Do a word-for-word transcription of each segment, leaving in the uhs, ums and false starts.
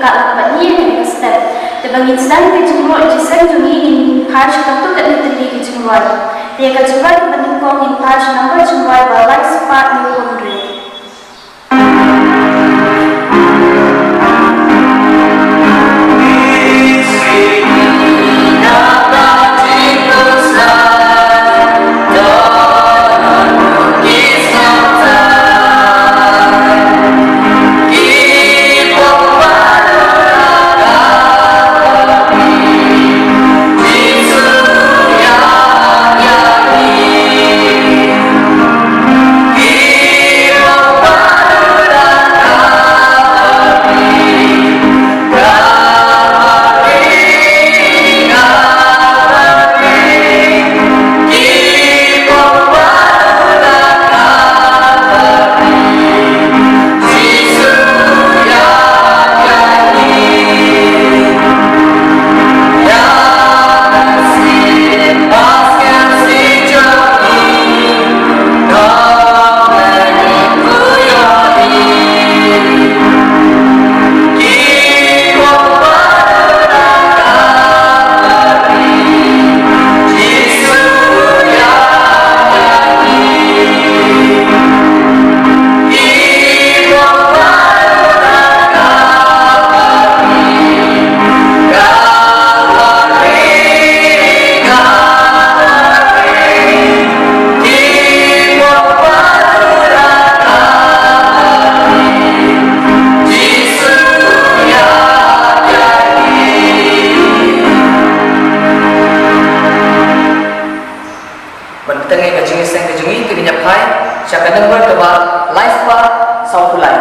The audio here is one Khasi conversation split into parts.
Ba la ba ngi ha ka step. Te ba ngin sdang ka jingrwai, jingïaseng jong ngi, ngin phai sha katto katne tylli ki jingrwai. Te ka jingrwai kaba nyngkong ngin phai sha nambar jingrwai ba lai spah hynñiew phew hynriew. Ban tang ïa ka jingïaseng ka jong ngi, te ngin ïa phai sha ka number kaba lai spah saw phew lai.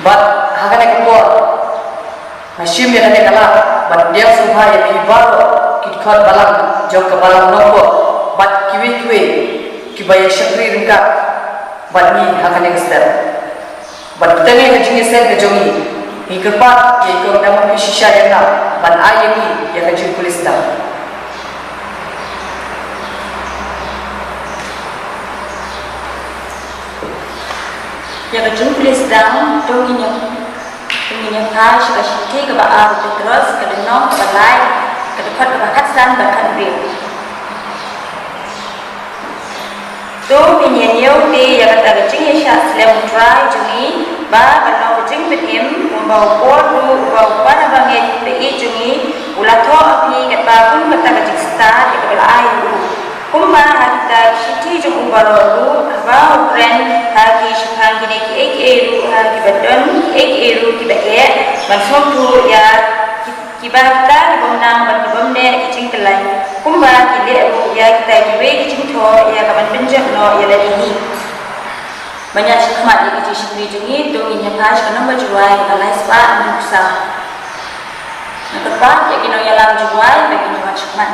Bad ha kane ka por nga shim ïa kane ka lad ban pdiang sngewbha ïa phi baroh ki dkhot balang jong ka balang Nongpoh bad kiwei kiwei kiba ïa shakri ryngkat bad ngi ha kane ka step. Bad tang ïa ka jingïaseng ka jong ngi, ngi kyrpad ïa i Kong Damaphi shisha ïa nga ban ai ïa ngi ïa ka jingpule sdang. Ïa ka jingpule sdang, to ngin ïa, to ngin ïa phai sha ka shithi kaba ar u Petros, ka lynnong kaba lai, ka dkhot kaba khatsan bad khathynriew. To ngin ïa ñiew te ïa kata ka jingïashah slem u Trai jong ngi, ba kan long ka jingpynim, kumba u Paul ruh, uba u para bangeit ba ïeit jong ngi, u la thoh ha phi katba kum kata ka jingstad ïa kaba la ai ruh. Kumba ha kita ki shithi jong u baroh ruh, haba u kren ha ki shaphang kine kiei kiei ruh, ha kiba don kiei kiei ruh kiba eh, ban sngewthuh ïa ki, kiba kita ki bym nang bad ki bym neh ki jingkylla, kumba ki leh ruh ïa kita kiwei ki jingthoh ïa ka ban pynjot noh ïa lade hi. Ban ïa shakmat ïa ki jingshakri jong ngi, to ngin ïa phai sha ka nombar Jowai kaba lai spah hynriew phew saw. Nga kyrpad ïa ki nongïalam Jowai ba kin ïa wan shakmat.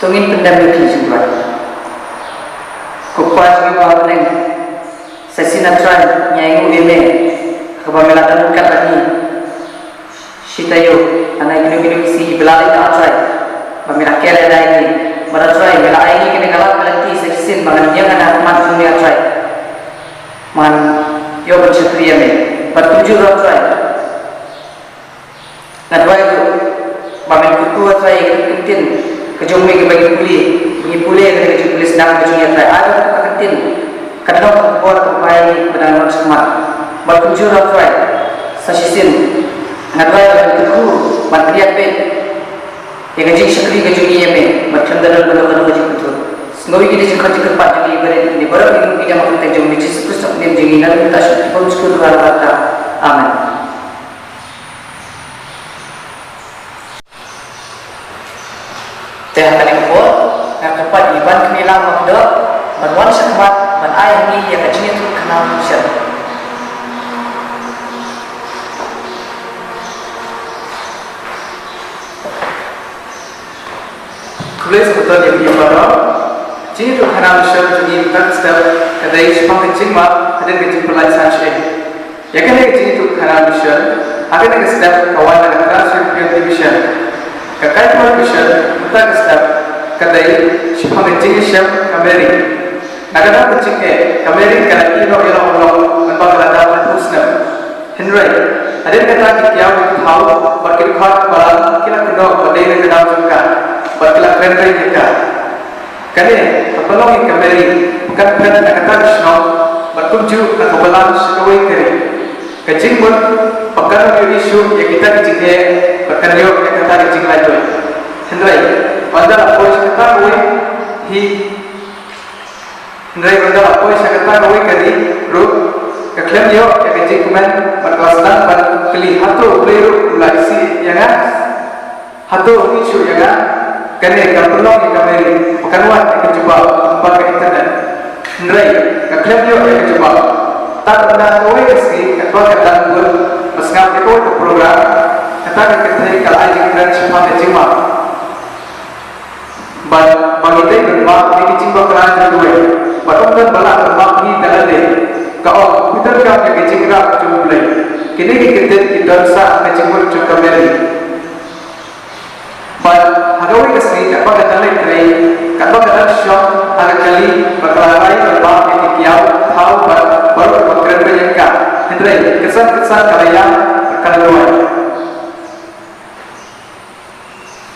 To ngin pyndem ïa ki jingduwai. Ko Kpa jong ngi uba ha bneng, sa shisien A Trai ngi ainguh ïa me, kaba me la don ryngkat bad ngi. Shi taïew, lane kino kino ki sngi ba la leit, A Trai, ba me la ker ïa ngi, bad A Trai me la ai ngi kane ka lad ka lynti sa shisien ba ngan ïeng ha khmat jong me, A Trai. Ngan ïoh ban shakri ïa me. Bad kumjuh ruh, A Trai, nga duwai ruh ba men kyrkhu, A Trai, ïa ka ktien ka jong me kaba ngi pule, ngi pule ïa ka jingpule sdang ka jong ngi, A Trai. Ai ba ka ktien kan long ka bor ka bai ba dang long shakhmat. Bad kumjuh ruh, A Trai, sa shisien nga duwai ba men kyrkhu ban pynïaid beit ïa ka jingshakri ka jong ngi ïa me, bad khlem da don kano kano ka jingpynthut. Sngewbha ïa kine ki jingkhot jingkyrpad jong ngi, ba rit ngi baroh ngi ong ïa ka kyrteng jong me Jisu Khrist, U Trai jong ngi, nangta sha ki bymjukut ruh ha ka kata. Amen. Te ha kane ka por nga kyrpad ïa ki ban kmie lang bakla ban wan shakhmat ban ai ha ngi ïa ka jingïathuhkhana mynsiem. Khublei shibun ïa phi baroh. Jingïathuhkhana mynsiem jong ngi mynta ka step ka dei shaphang ka jingmap hadien ka jingpynlait san shen. Ïa kane ka jingïathuhkhana mynsiem ha kane ka step ka wan na ka Trans European Division. Ka Kaitor Mission mynta ka step ka dei shaphang ka jingïashem ka Mary. Na ka daw ka jingeh, ka Mary ka la ïehnoh ïehnoh noh ban ba ka la dap arphew snem. Hynrei hadien kata ki kiaw ki thaw bad ki dkhot balang ki la kynnoh ba dei na ka daw jong ka bad ki la kren beiñ ïa ka. Kane ka pynlong ïa ka Mary ba kan phet na kata ka shnong bad kumjuh na ka balang sha kawei ka ri. Ka jingmut ba kan ïohi shuh ïa kita ki jingeh bad kan ïoh ïa kata ka jinglaitluid. Hynrei ynda la poi sha kata kawei hi Hynrei ynda la poi sha kata kawei ka ri ruh, ka khlem ïoh ïa ka jingkmen bad ka la sdang ban kylli, hato U Blei ruh u la isih ïa nga? Hato u ïeit shuh ïa nga? Kane ka pynlong ïa ka Mary ba kan wad ïa ka jubab lyngba ka internet. Hynrei ka khlem ïoh ïa ka jubab. Tad ynda kawei ka sngi katba ka dang bud ba sngap ïa kawei ka program, kata ka kynthei ka la ai jingkren shaphang ka jingmap. Bad ba ngi dei ban map ïa ki jingbakla jong kiwei. Bad ym don ba lah ban map ngi da lade. Ka ong, phi donkam ïa ka jingïarap jong U Blei. Kine ki kyntien ki don sah ha ka jingmut jong ka Mary. Bad ha kawei ka sngi katba ka dang leit trei, katba ka dang shong ha ka kali, bad ka la rai ban map ïa ki kiaw, thaw bad baroh ba kren beiñ ïa ka. Hynrei kynsan kynsan ka la ïap bad ka la duwai.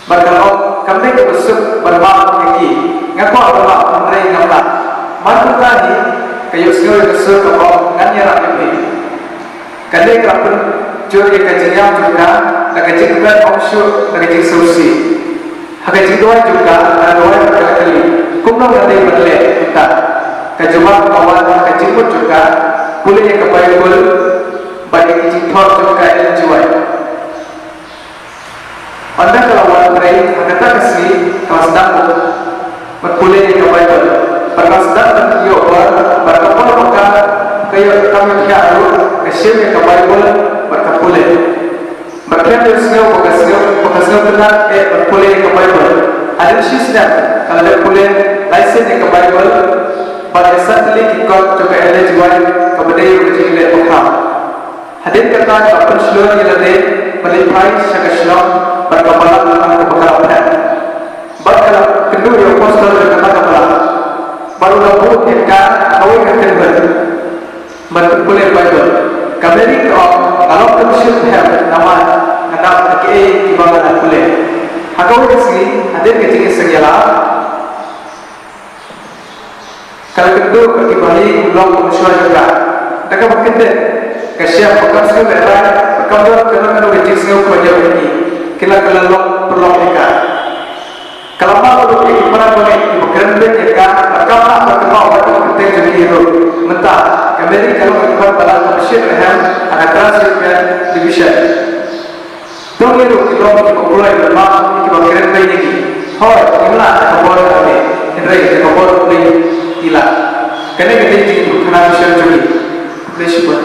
Bad ka la ong, kam dei kaba suk ban map ïa ki. Nga kwah ban map hynrei ngam lah. Mar mynta hi ka ïohsngew ïa ka sur kaba ong, ngan ïarap ïa phi. Kane ka la pynjur ïa ka jingïam jong ka da ka jingkmen, ym shuh da ka jingsngewsih. Ha ka jingduwai jong ka, ka la duwai bad ka la kylli, kumno nga dei ban leh mynta? Ka jubab ka wan ha ka jingmut jong ka, pule ïa ka Baibl bad ïa ki jingthoh jong ka Ellen G. White. Ynda ka la wan trei ha kata ka sngi, ka la sdang ban pule ïa ka Baibl. Bad ka la sdang ban ïoh bor, bad ka por ba ka, ka ïoh, kam ïoh thiah ruh, ka shim ïa ka Baibl bad ka pule. Bad khlem ïohsngew ba ka sngew, ba ka sngewtynnat eh ban pule ïa ka Baibl. Hadien shi snem ka la dep pule lai sien ïa ka Baibl bad ïa san tylli ki kot jong ka Ellen G. White, kaba dei ruh ka jingïaleh bakhraw. Hadien kata ka la pynshlur ïa lade ban leit phai sha ka shnong bad ka balang ha kaba ka la phet. Bad ka la kynduh ïa u apostol jong kata ka balang. Bad u la buh ïa ka ha kawei ka table ban pule Baibl. Ka Mary ka ong, nga long ka mynsiem hem namar nga dap da kiei kiba nga dang pule. Ha kawei ka sngi hadien ka jingïaseng ïalap, ka la kynduh ïa ki bahaïing u lok u mynshuwa jong ka. Da kaba kyndit, ka shem ba kam sngew lehrain, ba kam don kano kano ka jingsngew kaba ïoh ïa ki. Ki la, ka la lok pynlong ïa ka. Ka la map ruh ïa ki para bangeit kiba kren beiñ ïa ka, bad kam lah ban kynmaw wat ïa ka kyrteng jong ki ruh. Mynta ka Mary ka long ka khun ba la, kaba shit rhem ha ka Trans-European Division. To ngi ruh ki long kiba kloi ban map ïa kiba kren beiñ ïa ki. Hooid, ngim lah da ka bor jong ngi, hynrei da ka bor U Blei ngi lah. Kane ka dei ka jingïathuhkhana mission jong ngi. Khublei shibun.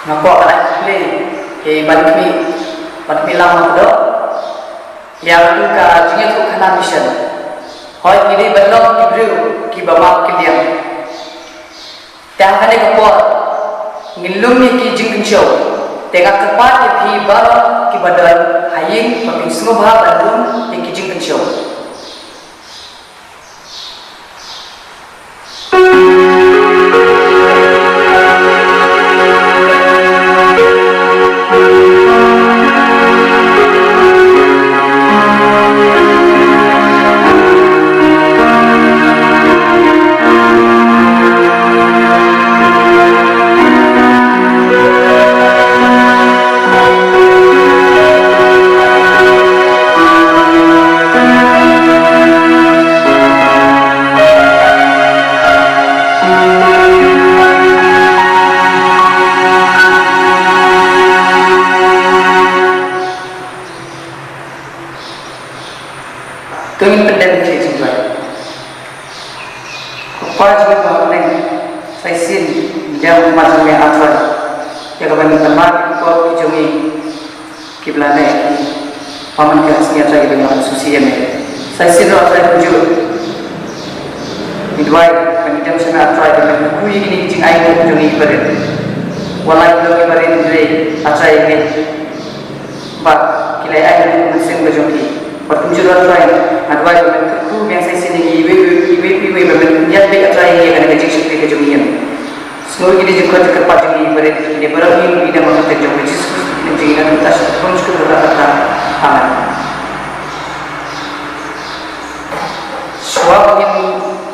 Nga kwah ban ai khublei ïa i Bankhmih, Bankhmih Lam Makhdoh, ïa kane ka jingïathuhkhana mission. Hooid, ngi dei ban long ki briew kiba map kylliang. Te ha kane ka por ngin lum ïa ki jingkynshew. Te nga kyrpad ïa phi baroh kiba don ha ïing ba phin sngewbha ban lum ïa ki jingkynshew. To ngin pyndem ki jingduwai. Ko Pa jong ngi ba ha bneng, sa shisien ngi ïa u ma jong ngi ha Trai, ïa kaba ngin pynmad ïa ki jong ngi kiba la neh ki, ba man ka sngi ha Trai kiba ngi la sngewsih ïa me. Sa shisien ruh ha Trai kumjuh ngi duwai ba ngin dem sha me ha Trai, ba men kyrkhu ïa kine ki jingai nguh jong ngi kiba rit. Wat la ki long kiba rit hynrei ha Trai ngi ba ki la ai ha ka mynsiem ka jong ki. Bad kumjuh ruh Trai, nga duwai ba men kyrkhu biang sa shisien ïa ngi iwei pa iwei, iwei pa iwei, ba men pynïaid beit Trai ïa kane ka jingshakri ka jong ngi ïa me. Sngew ïa kine ki jingkhot jingkyrpad jong ngi barit, kine baroh ngi ïa ka kyrteng jong u Jisu Khrist, kine jong ngi nang mynta sha ka por sha ka por. Amen. Shuwa ba ngin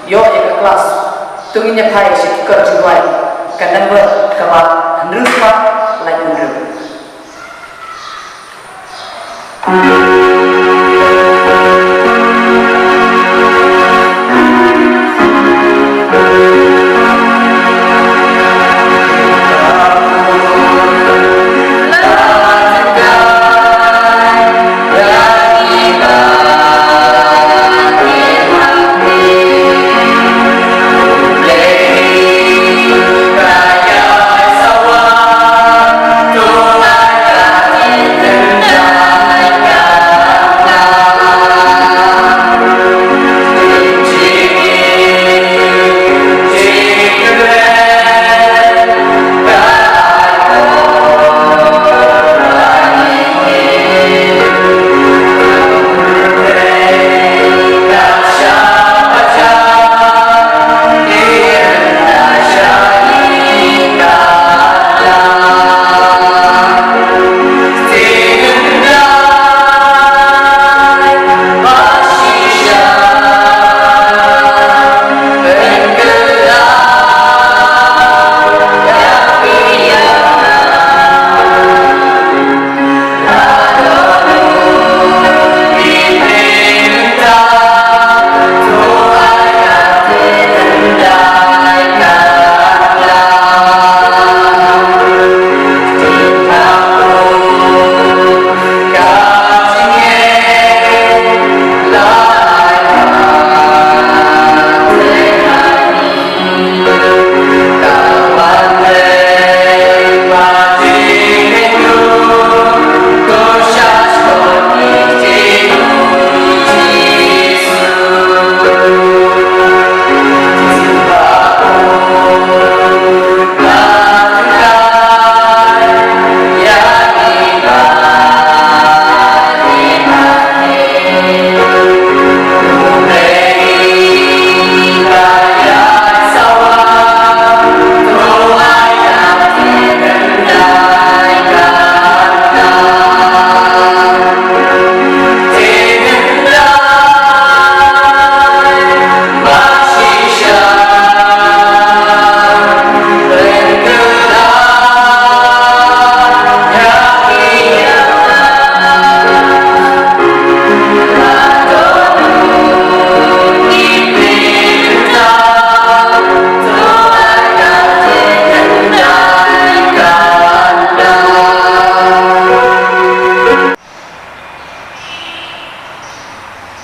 ïoh ïa ka klas, to ngin ïa phai sha ki kot jingduwai, ka number kaba hynriew spah laiphew hynriew.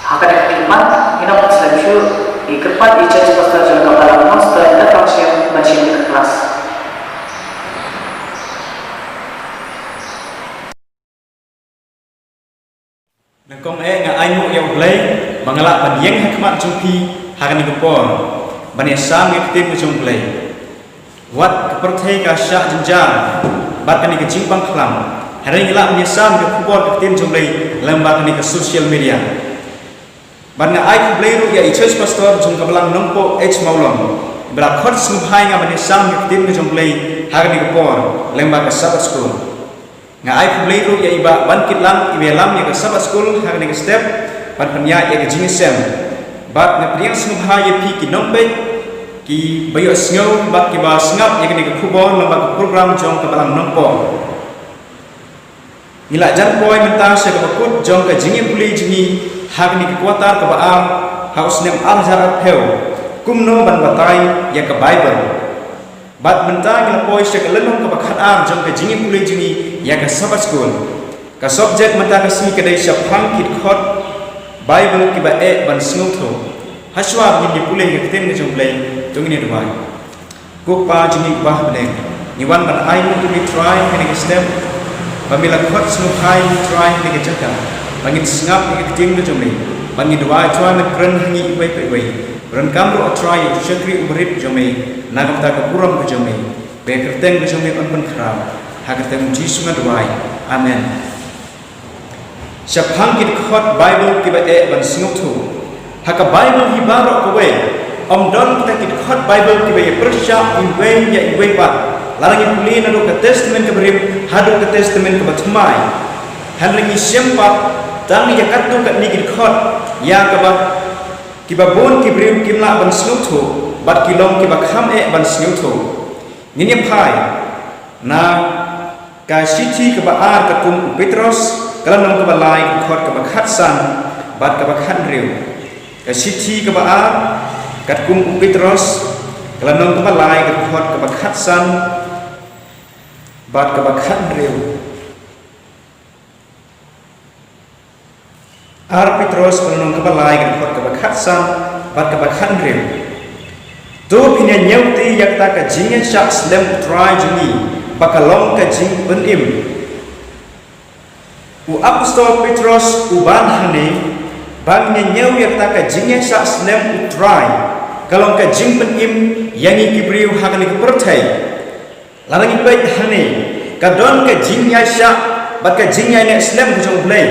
Ha kane ka khmat, ngin ym slem shuh, i kyrpad i church pastor jong ka balang Nongstoiñ Dkhar Syiem ban shim ïa ka klas. Nyngkong eh nga ainguh ïa U Blei ba nga lah ban ïeng ha khmat jong phi ha kane ka por ban ïasam ïa ka ktien ka jong U Blei. Wat ka pyrthei ka shah jynjar bad kane ka jingpang khlam, hynrei ngi lah ban ïasam ïa ka khubor ka ktien jong U Blei lyngba kane ka social media. Bad nga ai khublei ruh ïa i church pastor jong ka balang Nongpoh H Mawlong, ba la khot sngewbha ïa nga ban ïasam ïa ka ktien ka jong U Blei ha kane ka por lyngba ka Sabbath School. Nga ai khublei ruh ïa i Bah Bankitlang, iba ïalam ïa ka Sabbath School ha kane ka step ban pynïaid ïa ka jingïaseng. Bad nga pdiang sngewbha ïa phi ki nongpeit kiba ïohsngew bad kiba sngap ïa kane ka khubor lyngba ka program jong ka balang Nongpoh. Ngi la jan poi mynta sha kaba kut jong ka jingïapule jong ngi ha kane ka quarter kaba ar ha u snem ar hajar arphew, kumno ban batai ïa ka Bible. Bad mynta ngi la poi sha ka lynnong kaba khatar jong ka jingïapule jong ngi ïa ka Sabbath School. Ka subject mynta ka sngi ka dei shaphang ki dkhot Bible kiba eh ban sngewthuh. Hashwa ba ngin ïapule ïa ka ktien ka jong U Blei, to ngin ïa duwai. Ko Kpa jong ngi uba ha bneng, ngi wan ban ainguh ïa me Trai ha kane ka step ba me la khot sngewbha ïa ngi Trai ha kane ka jaka ba ngin sngap ïa ka ktien ka jong me. Bad ngi duwai Trai men kren ha ngi iwei pa iwei, ryngkat ruh Trai ïa u shakri u barit jong me na ka bynta ka burom ka jong me. Ba ïa ka kyrteng ka jong me yn pynkhraw. Ha ka kyrteng u Jisu nga duwai. Amen. Shaphang ki dkhot Bible kiba eh ban sngewthuh. Ha ka Bible hi baroh kawei, ym don kita ki dkhot Bible kiba ïapyrshah iwei ïa iwei pat. Lada ngi pule naduh ka Testament kaba rim haduh ka Testament kaba thymmai. Hynrei ngi shem pat tang ïa katto katne ki dkhot ïa kaba kiba bun ki briew kim lah ban sngewthuh bad ki long kiba kham eh ban sngewthuh. Ngin ïa phai na ka shithi kaba ar katkum u Petros, Ka lynnong kaba lai, ka dkhot kaba khatsan bad kaba khathynriew. Ka shithi kaba ar katkum u Petros, ka lynnong kaba lai, ka dkhot kaba khatsan bad kaba khathynriew. Ar Petros, ka lynnong kaba lai, ka dkhot kaba khatsan bad kaba khathynriew. To phin ïa ñiewti ïa kata ka jingïaishah slem U Trai jong ngi, ba ka long ka jingpynim. U Apostol Petros u ban hangne ba ngin ïa ñiew ïa kata ka jingïaishah slem U Trai ka long ka jingpynim ïa ngi ki briew ha kane ka pyrthei. Lada ngi peit hangne, ka don ka jingïaishah bad ka jingïaineh slem ka jong U Blei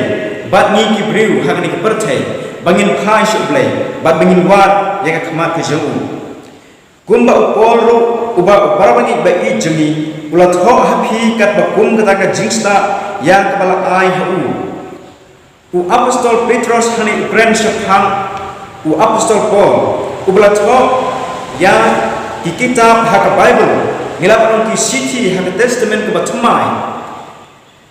bad ngi ki briew ha kane ka pyrthei, ba ngin phai sha U Blei bad ba ngin wad ïa ka khmat ka jong U. Kumba u Paul ruh, uba u para bangeit ba ïeit jong ngi, u la thoh ha phi katba kum kata ka jingstad ïa kaba la ai ha u. U Apostol Petros hangne u kren shaphang u Apostol Paul, uba la thoh ïa ki kitab ha ka Baibl. Ngi lah ban ong ki shithi ha ka Testament kaba thymmai.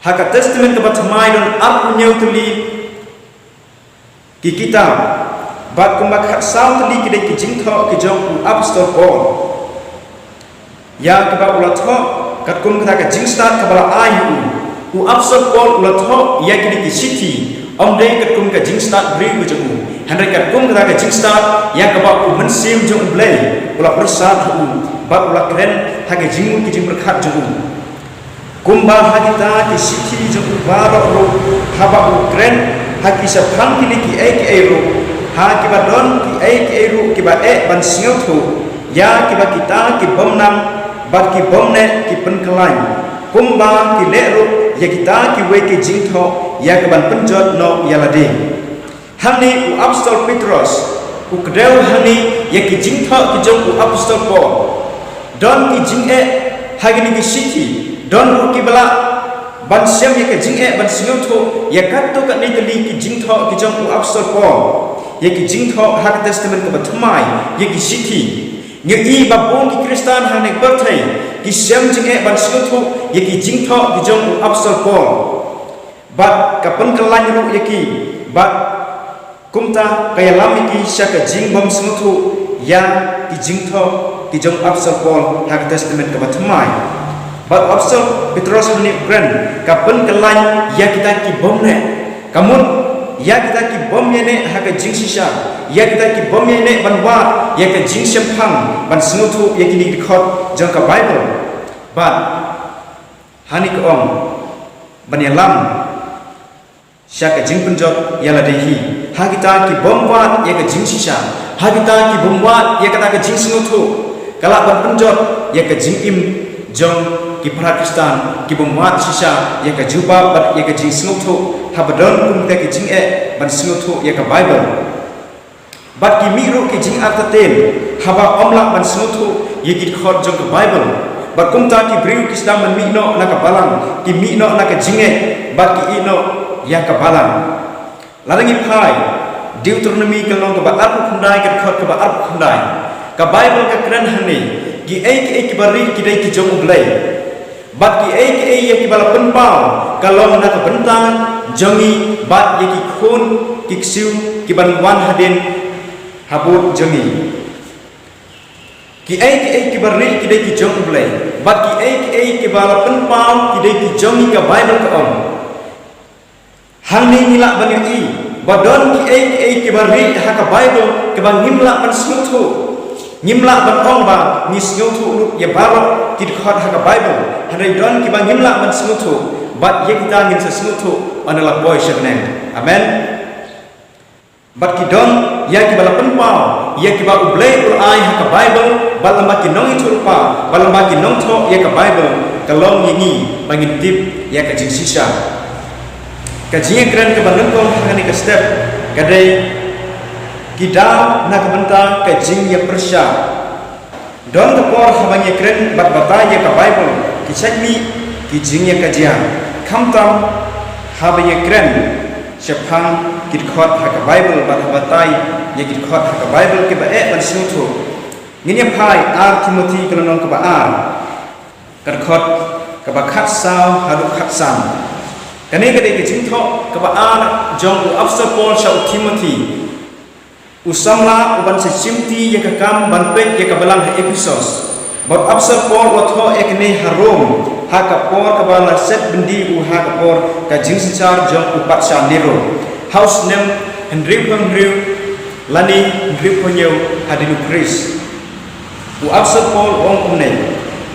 Ha ka Testament kaba thymmai don arphew hynñiew tylli ki kitab, bad kumba khatsaw tylli ki dei ki jingthoh ki jong u Apostol Paul, ïa kiba u la thoh katkum kata ka jingstad kaba la ai ha u. U Apostol Paul u la thoh ïa kine ki shithi, ym dei katkum ka jingstad briew ka jong u, hynrei katkum kata ka jingstad ïa kaba U Mynsiem jong U Blei u la pyrsad ha u, bad u la kren ha ki jingmut ki jingpyrkhat jong u. Kumba ha kita ki shithi jong u baroh ruh, haba u kren ha ki shaphang kine kiei kiei ruh, ha kiba don kiei kiei ruh kiba eh ban sngewthuh, ïa kiba kita ki bym nang bad ki bym neh ki pynkylla, kumba ki leh ruh ïa kita kiwei ki jingthoh ïa ka ban pynjot noh ïa lade. Hangne u Apostol Petros u kdew hangne ïa ki jingthoh ki jong u Apostol Paul. Don ki jingeh ha kine ki shithi, don ruh kiba lah ban shem ïa ka jingeh ban sngewthuh ïa katto katne tylli ki jingthoh ki jong u Apostol Paul, ïa ki jingthoh ha ka Testament kaba thymmai, ïa ki shithi. Ngi i ba bun ki Khristan ha kane ka pyrthei ki shem jingeh ban sngewthuh ïa ki jingthoh ki jong u Apostol Paul. Bad ka pynkylla ruh ïa ki, bad kumta ka ïalam ïa ki sha ka jingbym sngewthuh ïa ki jingthoh ki jong u Apostol Paul ha ka Testament kaba thymmai. Bad u Apostol Petros hangne u kren, ka pynkylla ïa kita ki bym neh. Ka mut ïa kita ki bym ïaineh ha ka jingshisha, ïa kita ki bym ïaineh ban wad ïa ka jingshemphang ban sngewthuh ïa kine ki dkhot jong ka Baibl. Bad hangne ka ong ban ïalam sha ka jingpynjot ïa lade hi. Ha kita ki bym wad ïa ka jingshisha, ha kita ki bym wad ïa kata ka jingsngewthuh, ka lah ban pynjot ïa ka jingim jong ki para Khristan ki bym wad shisha ïa ka jubab bad ïa ka jingsngewthuh, haba don kum kita ki jingeh ban sngewthuh ïa ka Baibl. Bad ki mih ruh ki jingartatien haba ym lah ban sngewthuh ïa ki dkhot jong ka Baibl. Bad kumta ki briew ki sdang ban mih noh na ka balang, ki mih noh na ka jingngeit, bad ki ïeh noh ïa ka balang. Lada ngi phai Deuteronomi ka lynnong kaba arphew khyndai, ka dkhot kaba arphew khyndai, ka Baibl ka kren hangne, kiei kiei kiba rieh ki dei ki jong U Blei. Bad kiei kiei ïa kiba la pynpaw ka long na ka bynta jong ngi bad ïa ki khun ki ksiew kiban wan hadien ha bud jong ngi. Kiei kiei kiba rieh ki dei ki jong U Blei, bad kiei kiei kiba la pynpaw ki dei ki jong ngi, ka Baibl ka ong. Hangne ngi lah ban ïohi ba don kiei kiei kiba rieh ha ka Baibl kiba ngim lah ban sngewthuh. Ngim lah ban ong ba ngi sngewthuh lut ïa baroh ki dkhot ha ka Baibl, hynrei don kiba ngim lah ban sngewthuh, bad ïa kita ngin sa sngewthuh ynda la poi sha bneng. Amen. Bad ki don ïa kiba la pynpaw ïa kiba U Blei u la ai ha ka Baibl, bad lem bad ki nongïathuhlypa, bad lem bad ki nongthoh ïa ka Baibl, ka long ïa ngi ba ngin tip ïa ka jingshisha. Ka jingïakren kaba nyngkong ha kane ka step ka dei ki daw na ka bynta ka jingïapyrshah. Don ka por haba ngi ïakren bad batai ïa ka Baibl, ki shait mih ki jingïakajia. Khamtam haba ngi ïakren shaphang ki dkhot ha ka Baibl bad haba batai ïa ki dkhot ha ka Baibl kiba eh ban sngewthuh. Ngin ïa phai Ar Timothi ka lynnong kaba ar, ka dkhot kaba khatsaw haduh khatsan. Kane ka dei ka jingthoh kaba ar jong u Apostol Paul sha u Timothi, u samla uban sa shimti ïa ka kam ban peit ïa ka balang ha Ephesos. Bad u Apostol Paul u thoh ïa kane ha Rom, ha ka por kaba la set byndi u ha ka por ka jingsynshar jong u patsha Nero, ha u snem hynriewphew hynriew lane hynriewphew hynñiew hadien u Khrist. U Apostol Paul u ong kumne: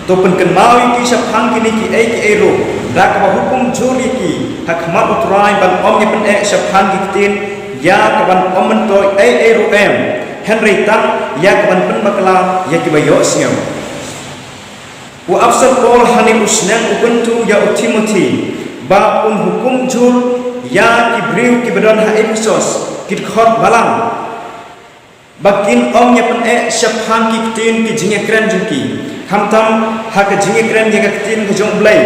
To pynkynmaw ïa ki shaphang kine kiei kiei ruh, da kaba hukum jur ïa ki ha khmat u Trai ban ym ïa pyneh shaphang ki ktien ïa ka ban ym myntoi ei ei ruh em, hynrei tang ïa ka ban pynbakla ïa kiba ïohsngew. U Apostol Paul hangne u sneng u kyntu ïa u Timothi ba un hukum jur ïa ki briew kiba don ha Ephesos, ki dkhot balang, ba kin ym ïa pyneh shaphang ki ktien ki jingïakren jong ki, khamtam ha ka jingïakren ïa ka ktien ka jong U Blei.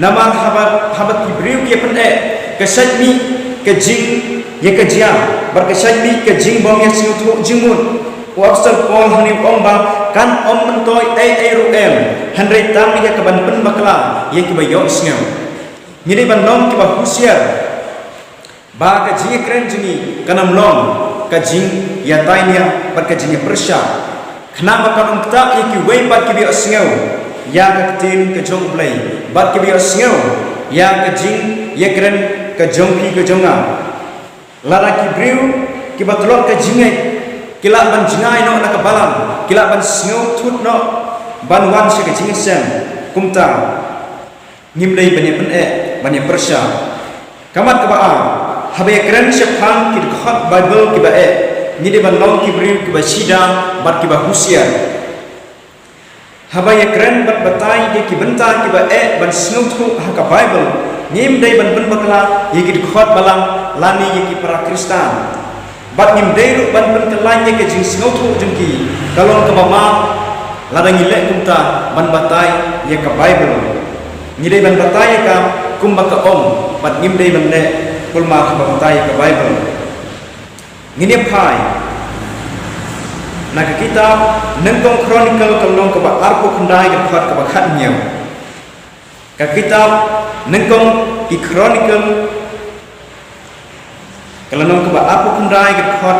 Namar haba, haba ki briew ki ïa pyneh, ka shait mih ka jingïakajia bad ka shait mih ka jingbym ïasngewthuh jingmut. U Apostol Paul hangne u ong ba kan ym myntoi ei ei ruh em, hynrei tang ïa ka ban pynbakla ïa kiba ïohsngew. Ngi dei ban long kiba husiar ba ka jingïakren jong ngi kan ym long ka jingïatainia bad ka jingïapyrshah, khnang ba kan ym ktah ïa kiwei pat kiba ïohsngew ïa ka ktien ka jong U Blei, bad kiba ïohsngew ïa ka jingïakren ka jong phi ka jong nga. Lada ki briew kiba tlot ka jingngeit ki lah ban jngai noh na ka balang, ki lah ban sngewthut noh ban wan sha ka jingïaseng, kumta ngim dei ban ïa pyneh, ban ïa pyrshah. Ka mat kaba ar, haba ïakren shaphang ki dkhot Baibl kiba eh, ngi dei ban long ki briew kiba shida bad kiba husiar. Haba ïakren bad batai ïa ki bynta kiba eh ban sngewthuh ha ka Baibl, ngim dei ban pynbakla ïa ki dkhot balang lane ïa ki para Khristan. Bad ngim dei ruh ban pynkylla ïa ka jingsngewthuh jong ki, ka long kaba ma lada ngi leh kumta ban batai ïa ka Baibl. Ngi dei ban batai ïa ka kumba ka ong, bad ngim dei ban leh kulmar haba batai ïa ka Baibl. Ngin ïa phai na ka kitab Nyngkong Chronicle ka lynnong kaba arphew khyndai ka dkhot kaba khathynñiew. Ka kitab Nyngkong ki Chronicle ka lynnong kaba arphew khyndai ka dkhot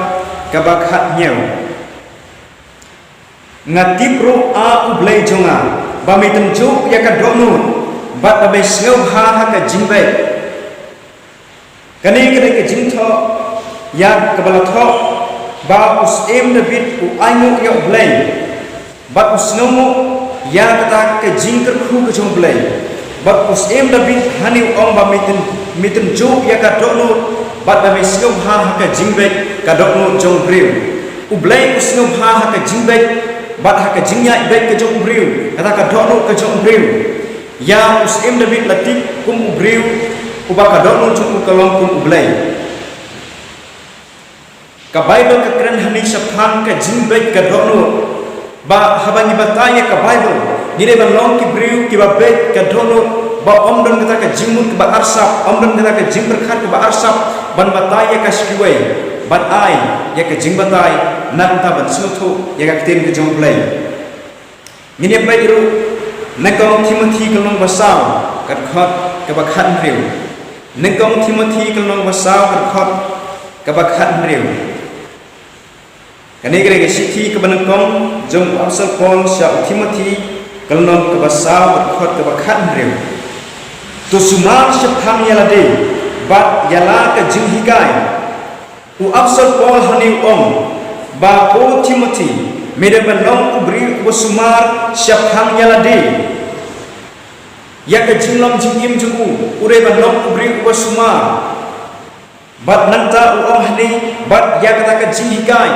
kaba khathynñiew. Nga tip ruh, A U Blei jong nga, ba me tynjuh ïa ka dohnud bad ba me sngewbha ha ka jingbeit. Kane ka dei ka jingthoh ïa kaba la thoh ba u Syiem Dabid u ainguh ïa U Blei bad u sngewnguh ïa kata ka jingkyrkhu ka jong U Blei. Bad u Syiem Dabid hangne u ong ba me tyn, me tynjuh ïa ka dohnud bad ba me sngewbha ha ka jingbeit ka dohnud jong u briew. U Blei u sngewbha ha ka jingbeit bad ha ka jingïaid beit ka jong u briew, kata ka dohnud ka jong u briew. Ïa u Syiem Dabid la tip kum u briew uba ka dohnud jong u ka long kum U Blei. Ka Baibl ka kren hangne shaphang ka jingbeit ka dohnud. Ba haba ngi batai ïa ka Baibl, ngi dei ban long ki briew kiba beit ka dohnud, ba ym don kata ka jingmut kaba arsap, ym don kata ka jingpyrkhat kaba arsap ban batai ïa ka sha kiwei, ban ai ïa ka jingbatai na ka bynta ban sngewthuh ïa ka ktien ka jong U Blei. Ngin ïa peit ruh Nyngkong Timothi ka lynnong ba saw ka dkhot kaba khathynriew. Nyngkong Timothi ka lynnong ba saw ka dkhot kaba khathynriew. Kane ka dei ka shithi kaba nyngkong jong u Apostol Paul sha u Timothi ka lynnong kaba saw ka dkhot kaba khathynriew. To sumar shaphang ïa lade bad ïa la ka jinghikai. U Apostol Paul hangne u ong ba, ko Timothi, me dei ban long u briew uba sumar shaphang ïa lade. Ïa ka jinglong jingim jong u, u dei ban long u briew uba sumar. Bad nangta u ong hangne bad ïa kata ka jinghikai,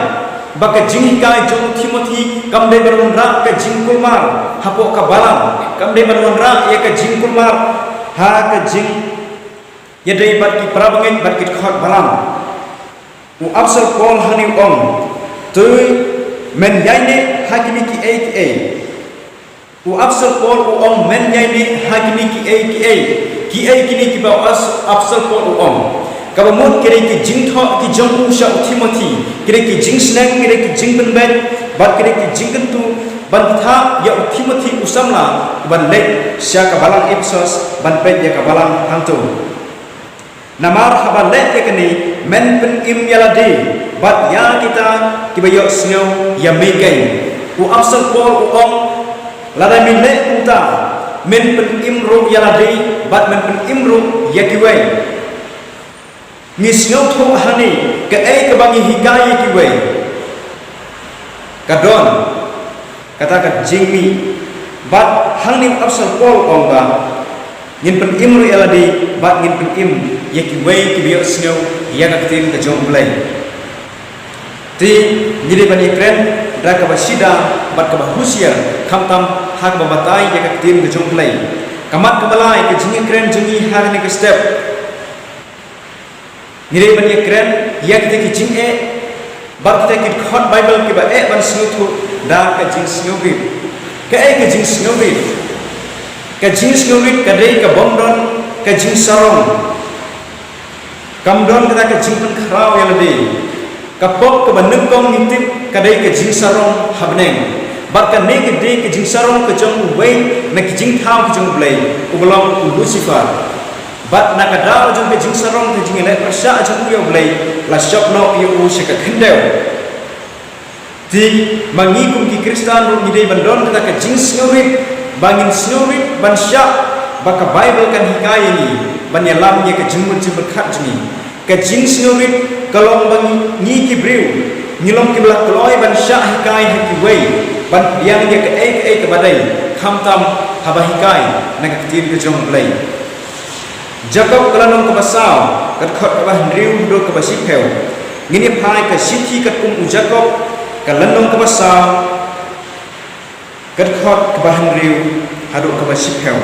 ba ka jinghikai jong u Timothi kam dei ban wanrah ka jingkulmar hapoh ka balang, kam dei ban wanrah ïa ka jingkulmar ha ka jing ïadei bad ki para bangeit bad ki dkhot balang. U Apostol Paul hangne u ong, to men ïaineh ha kine kiei kiei. U Apostol Paul u ong men ïaineh ha kine kiei kiei. Kiei kine kiba u Apostol Paul u ong? Kaba mut ki dei ki jingthoh ki jong u sha u Timothi, ki dei ki jingsneng, ki dei ki jingpynbeit bad ki dei ki jingkyntu ban ktah ïa u Timothi u samla ban leit sha ka balang Ephesos ban peit ïa ka balang hangto. Namar haba leh ïa kane, men pynim ïa lade bad ïa kita kiba ïohsngew ïa me keiñ. U Apostol Paul u ong, lada me leh kumta, men pynim ruh ïa lade bad men pynim ruh ïa kiwei. Ngi sngewthuh hangne kaei kaba ngi hikai ïa kiwei. Ka don kata ka jingmih. Bad hangne u Apostol Paul u ong ba ngin pynim ruh ïa lade bad ngin pynim ïa kiwei kiba ïohsngew ïa ka ktien ka jong U Blei. Te ngi dei ban ïakren da kaba sida bad kaba husiar, khamtam ha kaba batai ïa ka ktien ka jong U Blei. Ka mat kaba lai ka jingïakren jong ngi ha kane ka step. Ngi dei ban ïakren ïa kita ki jingeh bad kita ki dkhot Baibl kiba eh ban sngewthuh da ka jingsngewrit. Kaei ka jingsngewrit? Ka jingsngewrit ka dei ka bym don ka jingsarong. Kam don kata ka jingpynkhraw ïa lade. Ka pop kaba nyngkong ngi tip ka dei ka jingsarong ha bneng. Bad kane ka dei ka jingsarong ka jong uwei na ki jingthaw ka jong U Blei, uba long u Lucifer. Bad na ka daw jong ka jingsarong ka jingïaleh pyrshah jong u ïa U Blei, la shop noh ïa u sha ka khyndew. Te ma ngi kum ki Khristan ruh ngi dei ban don kata ka jingsngewrit, ba ngin sngewrit ban shah ba ka Baibl kan hikai ïa ngi ban ïalam ïa ka jingmut jingpyrkhat jong ngi. Ka jingsngewrit ka long ba ngi, ngi ki briew ngi long kiba la kloi ban shah hikai ha kiwei, ban pdiang ïa kaei kaei kaba dei, khamtam haba hikai na ka ktien ka jong U Blei. Jakob ka lynnong kaba saw, ka dkhot kaba hynriew haduh kaba shiphew. Ngin ïa phai ka shithi katkum u Jakob, ka lynnong kaba saw, ka dkhot kaba hynriew haduh kaba shiphew.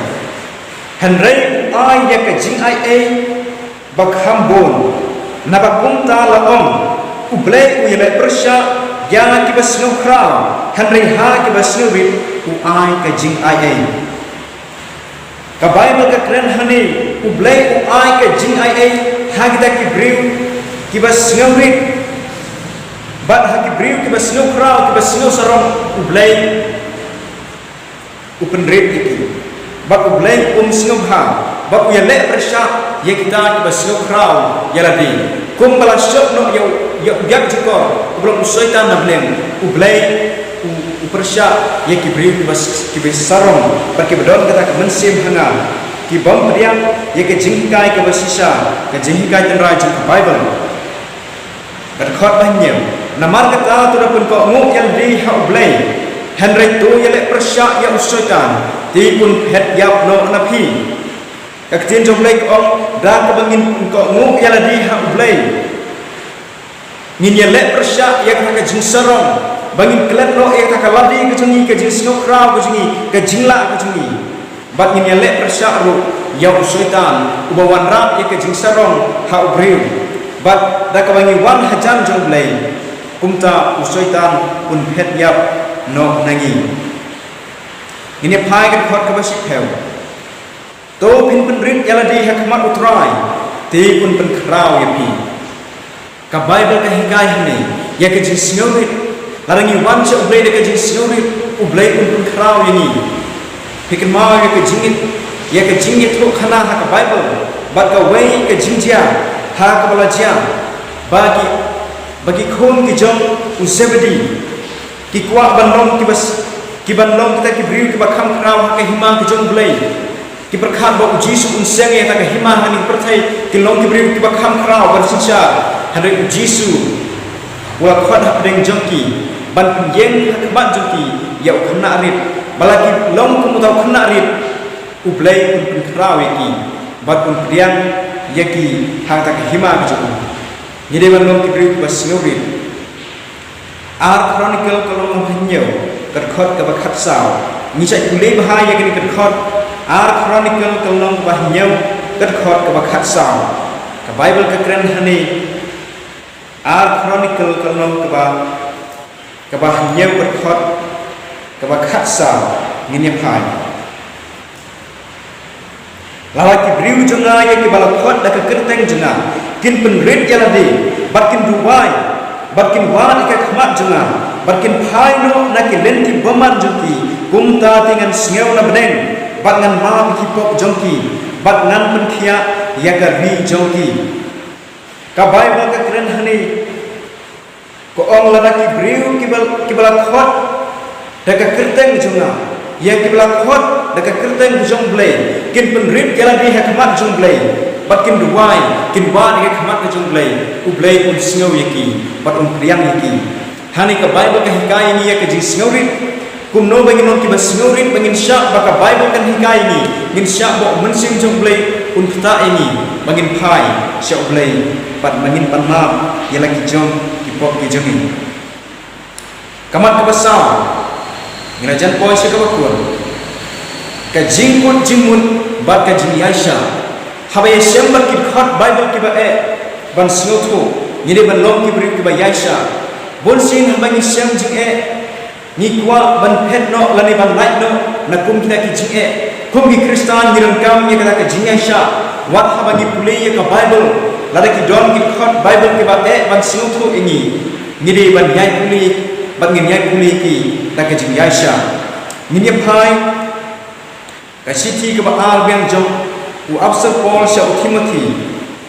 Hynrei u ai ïa ka jingaiei ba kham bun, naba kumta la ong, U Blei u ïaleh pyrshah ïa kiba sngewkhraw, hynrei ha kiba sngewrit u ai ka jingaiei. Ka Baibl ka kren hangne, U Blei u ai ka jingaiei ha kita ki briew kiba sngewrit. Bad ha ki briew kiba sngewkhraw, kiba sngewsarong, U Blei u pynrit ïa ki. Bad U Blei um sngewbha, bad u ïaleh pyrshah ïa kita kiba sngewkhraw ïa lade. Kumba la shop noh ïa u, ïa u ïakjakor, uba long u Soitan na bneng, U Blei u, u pyrshah ïa ki briew kiba s-, kiba sarong, bad kiba don kata ka mynsiem hangad, ki bym pdiang ïa ka jinghikai kaba shisha, ka jinghikai tynrai jong ka Baibl. Ka dkhot ba hynñiew. Namar kata to da pynkohnguh ïa lade ha U Blei, hynrei to ïaleh pyrshah ïa u Soitan, te un phet ïap noh na phi. Ka ktien jong U Blei ka ong, da kaba ngin pynkohnguh ïa lade ha U Blei, ngin ïaleh pyrshah ïa kata ka jingsarong, ba ngin klet noh ïa kata ka lade ka jong ngi, ka jingsngewkhraw ka jong ngi, ka jinglah ka jong ngi. Bad ngin ïaleh pyrshah ruh ïa u Soitan, uba wanrah ïa ka jingsarong ha u briew. Bad da kaba ngi wan hajan jong U Blei, kumta u Soitan un phet ïap noh na ngi. Ngin ïa phai ka dkhot kaba shiphew. To phin pynrit ïa lade ha khmat U Trai, te un pynkhraw ïa phi. Ka Baibl ka hikai hangne ïa ka jingsngewrit. Lada ngi wan sha U Blei da ka jingsngewrit, U Blei un pynkhraw ïa ngi. Phi kynmaw ïa ka jingit, ïa ka jingïathuhkhana ha ka Baibl bad kawei ka jingjia ha kaba la jia, ba ki, ba ki khun ki jong u Zebedi ki kwah ban long kiba s-, ki ban long kita ki briew kiba kham khraw ha ka hima ka jong U Blei. Ki pyrkhat ba u Jisu un seng ïa kata ka hima ha kane ka pyrthei, kin long ki briew kiba kham khraw ban synshar. Hynrei u Jisu u la khot hapdeng jong ki ban pynïeng ha khmat jong ki ïa u khynnah rit. Ba la ki long kum uta u khynnah rit, U Blei un pynkhraw ïa ki bad un pdiang ïa ki ha kata ka hima ka jong u. Ngi dei ban long ki briew kiba sngewrit. Ar Chronicle ka lynnong ba hynñiew, ka dkhot kaba khatsaw. Ngi shait pule bha ïa kane ka dkhot. Ar Chronicle ka lynnong ba hynñiew, ka dkhot kaba khatsaw. Ka Baibl ka kren hangne. Ar Chronicle ka lynnong kaba, kaba hynñiew, ka dkhot kaba khatsaw. Ngin ïa phai. Lada ki briew jong nga ïa kiba la khot da ka kyrteng jong nga kin pynrit ïa lade, bad kin duwai, bad kin wad ïa ka khmat jong nga, bad kin phai noh na ki lynti bymman jong ki, kumta te ngan sngew na bneng bad ngan map ïa ki pop jong ki, bad ngan pynkhiah ïa ka ri jong ki. Ka Baibl ka kren hangne, ka ong, lada ki briew kiba, kiba la khot da ka kyrteng jong nga, ïa kiba la khot da ka kyrteng ka jong U Blei, kin pynrit ïa lade ha khmat jong U Blei, bad kin duwai, kin wad ha khmat ka jong U Blei, U Blei un sngew ïa ki bad un pdiang ïa ki. Hangne ka Baibl ka hikai ïa ngi ïa ka jingsngewrit. Kumno ba ngin long kiba sngewrit, ba ngin shah ba ka Baibl kan hikai ïa ngi, ngin shah ba U Mynsiem jong U Blei un ktah ïa ngi, ba ngin phai sha U Blei, bad ba ngin pan map ïa la ki jong ki pop ki jong ngi. Ka mat kaba saw, ngin jan poi sha kaba kut. Ka jingkut jingmut bad ka jingïaishah. Haba ïashem bad ki dkhot Baibl kiba eh ban sngewthuh, ngi dei ban long ki briew kiba ïaishah. Bun sien haba ngi shem jingeh, ngi kwah ban phet noh lane ban lait noh na kum kita ki jingeh. Kum ki Khristan ngi donkam ïa kata ka jingïaishah. Wat haba ngi pule ïa ka Baibl, lada ki don ki dkhot Baibl kiba eh ban sngewthuh ïa ngi, ngi dei ban ïai pule, bad ngin ïai pule ki da ka jingïaishah. Ngin ïa phai ka shithi kaba ar biang jong u Apostol Paul sha u Timothi,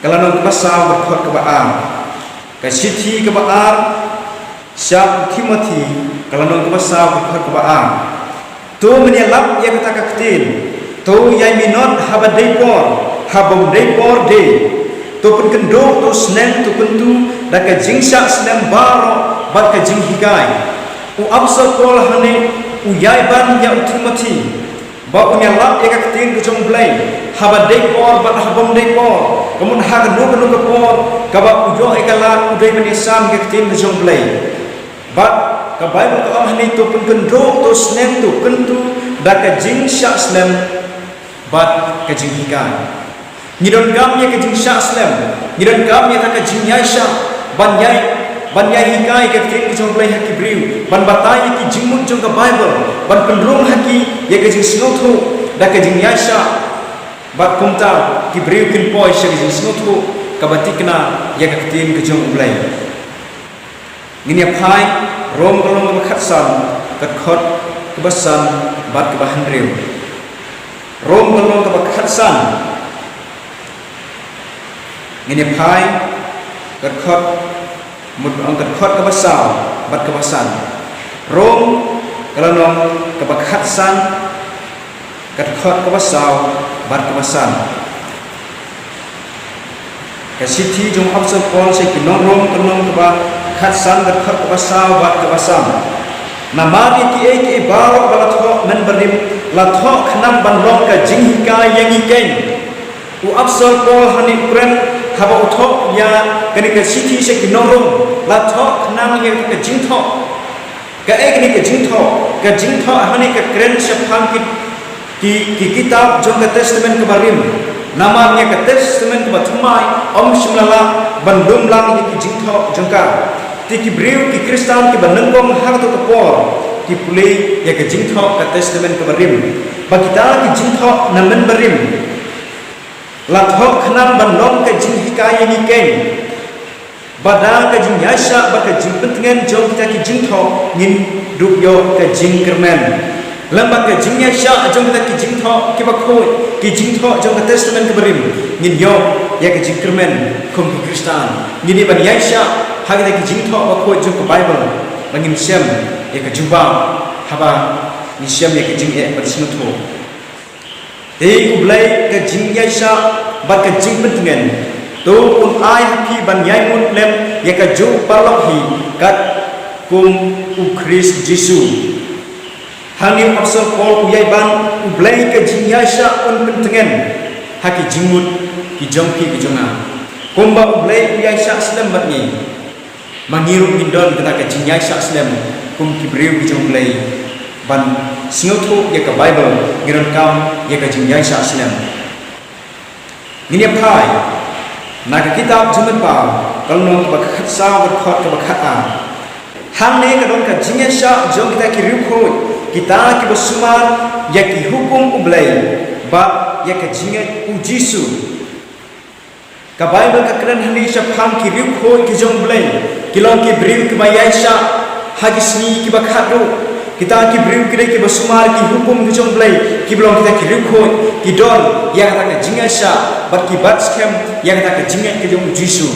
ka lynnong kaba saw, ka dkhot kaba ar. Ka shithi kaba ar sha u Timothi, ka lynnong kaba saw, ka dkhot kaba ar. To men ïalap ïa kata ka ktien, to ïai minot haba dei por, ha bym dei por de. To pynkynduh, to sneng, to kyntu da ka jingshah slem baroh bad ka jinghikai. U Apostol Paul hangne u ïai ban ïa u Timothi ba un ïalap ïa ka ktien ka jong U Blei, haba dei por bad ha bym dei por, ka mut ha kano kano ka por kaba u ïoh ïa ka lad, u dei ban ïasam ïa ka ktien ka jong U Blei. Bad ka Baibl ka ong hangne, to pynkynduh, to sneng, to kyntu da ka jingshah slem bad ka jinghikai. Ngi donkam ïa ka jingshah slem, ngi donkam ïa ka jingïaishah, ban ïai, ban ïai hikai ka ktien ka jong U Blei ha ki briew, ban batai ïa ki jingmut jong ka Baibl, ban pynrung ha ki ïa ka jingsngewthuh da ka jingïaishah. Bad kumta ki briew kin poi sha ka jingsngewthuh kaba thikna ïa ka ktien ka jong U Blei. Ngin ïa phai Rom ka lynnong kaba khatsan, ka dkhot kaba san bad kaba hynriew. Rom ka lynnong kaba khatsan, ngin ïa phai ka dkhot, mut ong ka dkhot kaba saw bad kaba san. Rom ka lynnong kaba khatsan, ka dkhot kaba saw bad kaba san. Ka shithi jong u Apostol Paul sha ki nong Rom, ka lynnong kaba khatsan, ka dkhot kaba saw bad kaba san. Namar ïa kiei kiei baroh ba la thoh mynbarim, la thoh khnang ban long ka jinghikai ïa ngi keiñ. U Apostol Paul hangne u kren, haba u thoh ïa kane ka shithi sha ki nong Rom, la thoh khnang ïa ka jingthoh. Kaei kane ka jingthoh? Ka jingthoh hangne ka kren shaphang ki, ki, ki kitab jong ka Testament kaba rim. Namar ïa ka Testament kaba thymmai ym shym la lah ban lum lang ïa ki jingthoh jong ka. Te ki briew ki Khristan kiba nyngkong ha kato ka por ki pule ïa ka jingthoh ka Testament kaba rim. Ba kita ki jingthoh na mynbarim la thoh khnang ban long ka jinghikai ïa ngi keiñ. Ba da ka jingïaishah bad ka jingpyntngen jong kita ki jingthoh ngin dup ïoh ka jingkyrmen. Lem bad ka jingïaishah jong kita ki jingthoh kiba khuid, ki jingthoh jong ka Testament kaba rim, ngin ïoh ïa ka jingkyrmen kum ki Khristan. Ngi dei ban ïaishah ha kita ki jingthoh ba khuid jong ka Baibl, ba ngin shem ïa ka jubab haba ngin shem ïa ka jingeh bad sngewthuh. Te U Blei ka jingïaishah bad ka jingpyntngen, to un ai ha phi ban ïai mut lem ïa ka juk paralok hi katkum U Khrist Jisu. Hangne u Apostol Paul u ïai ban, U Blei ka jingïaishah un pyntngen ha ki jingmut ki jong phi ki jong nga. Kumba U Blei u ïaishah slem bad ngi. Ma ngi ruh ngin don kata ka jingïaishah slem kum ki briew ki jong U Blei, ban sngewthuh ïa ka Baibl, ngi donkam ïa ka jingïaishah slem. Ngin ïa phai na ka kitab Jingmut Paw, ka lynnong kaba khatsaw, ka dkhot kaba khatar. Hangne ka don ka jingïaishah jong kita ki riewkhuid, kita kiba sumar ïa ki hukum U Blei bad ïa ka jingngeit U Jisu. Ka Baibl ka kren hangne shaphang ki riewkhuid ki jong U Blei, ki long ki briew kiba ïaishah ha ki sngi kiba khatduh. Kita ki briew ki dei kiba sumar ki hukum ki jong U Blei, kiba long kita ki riewkhuid, ki don ïa kata ka jingïaishah bad ki bat skhem ïa kata ka jingngeit ka jong U Jisu.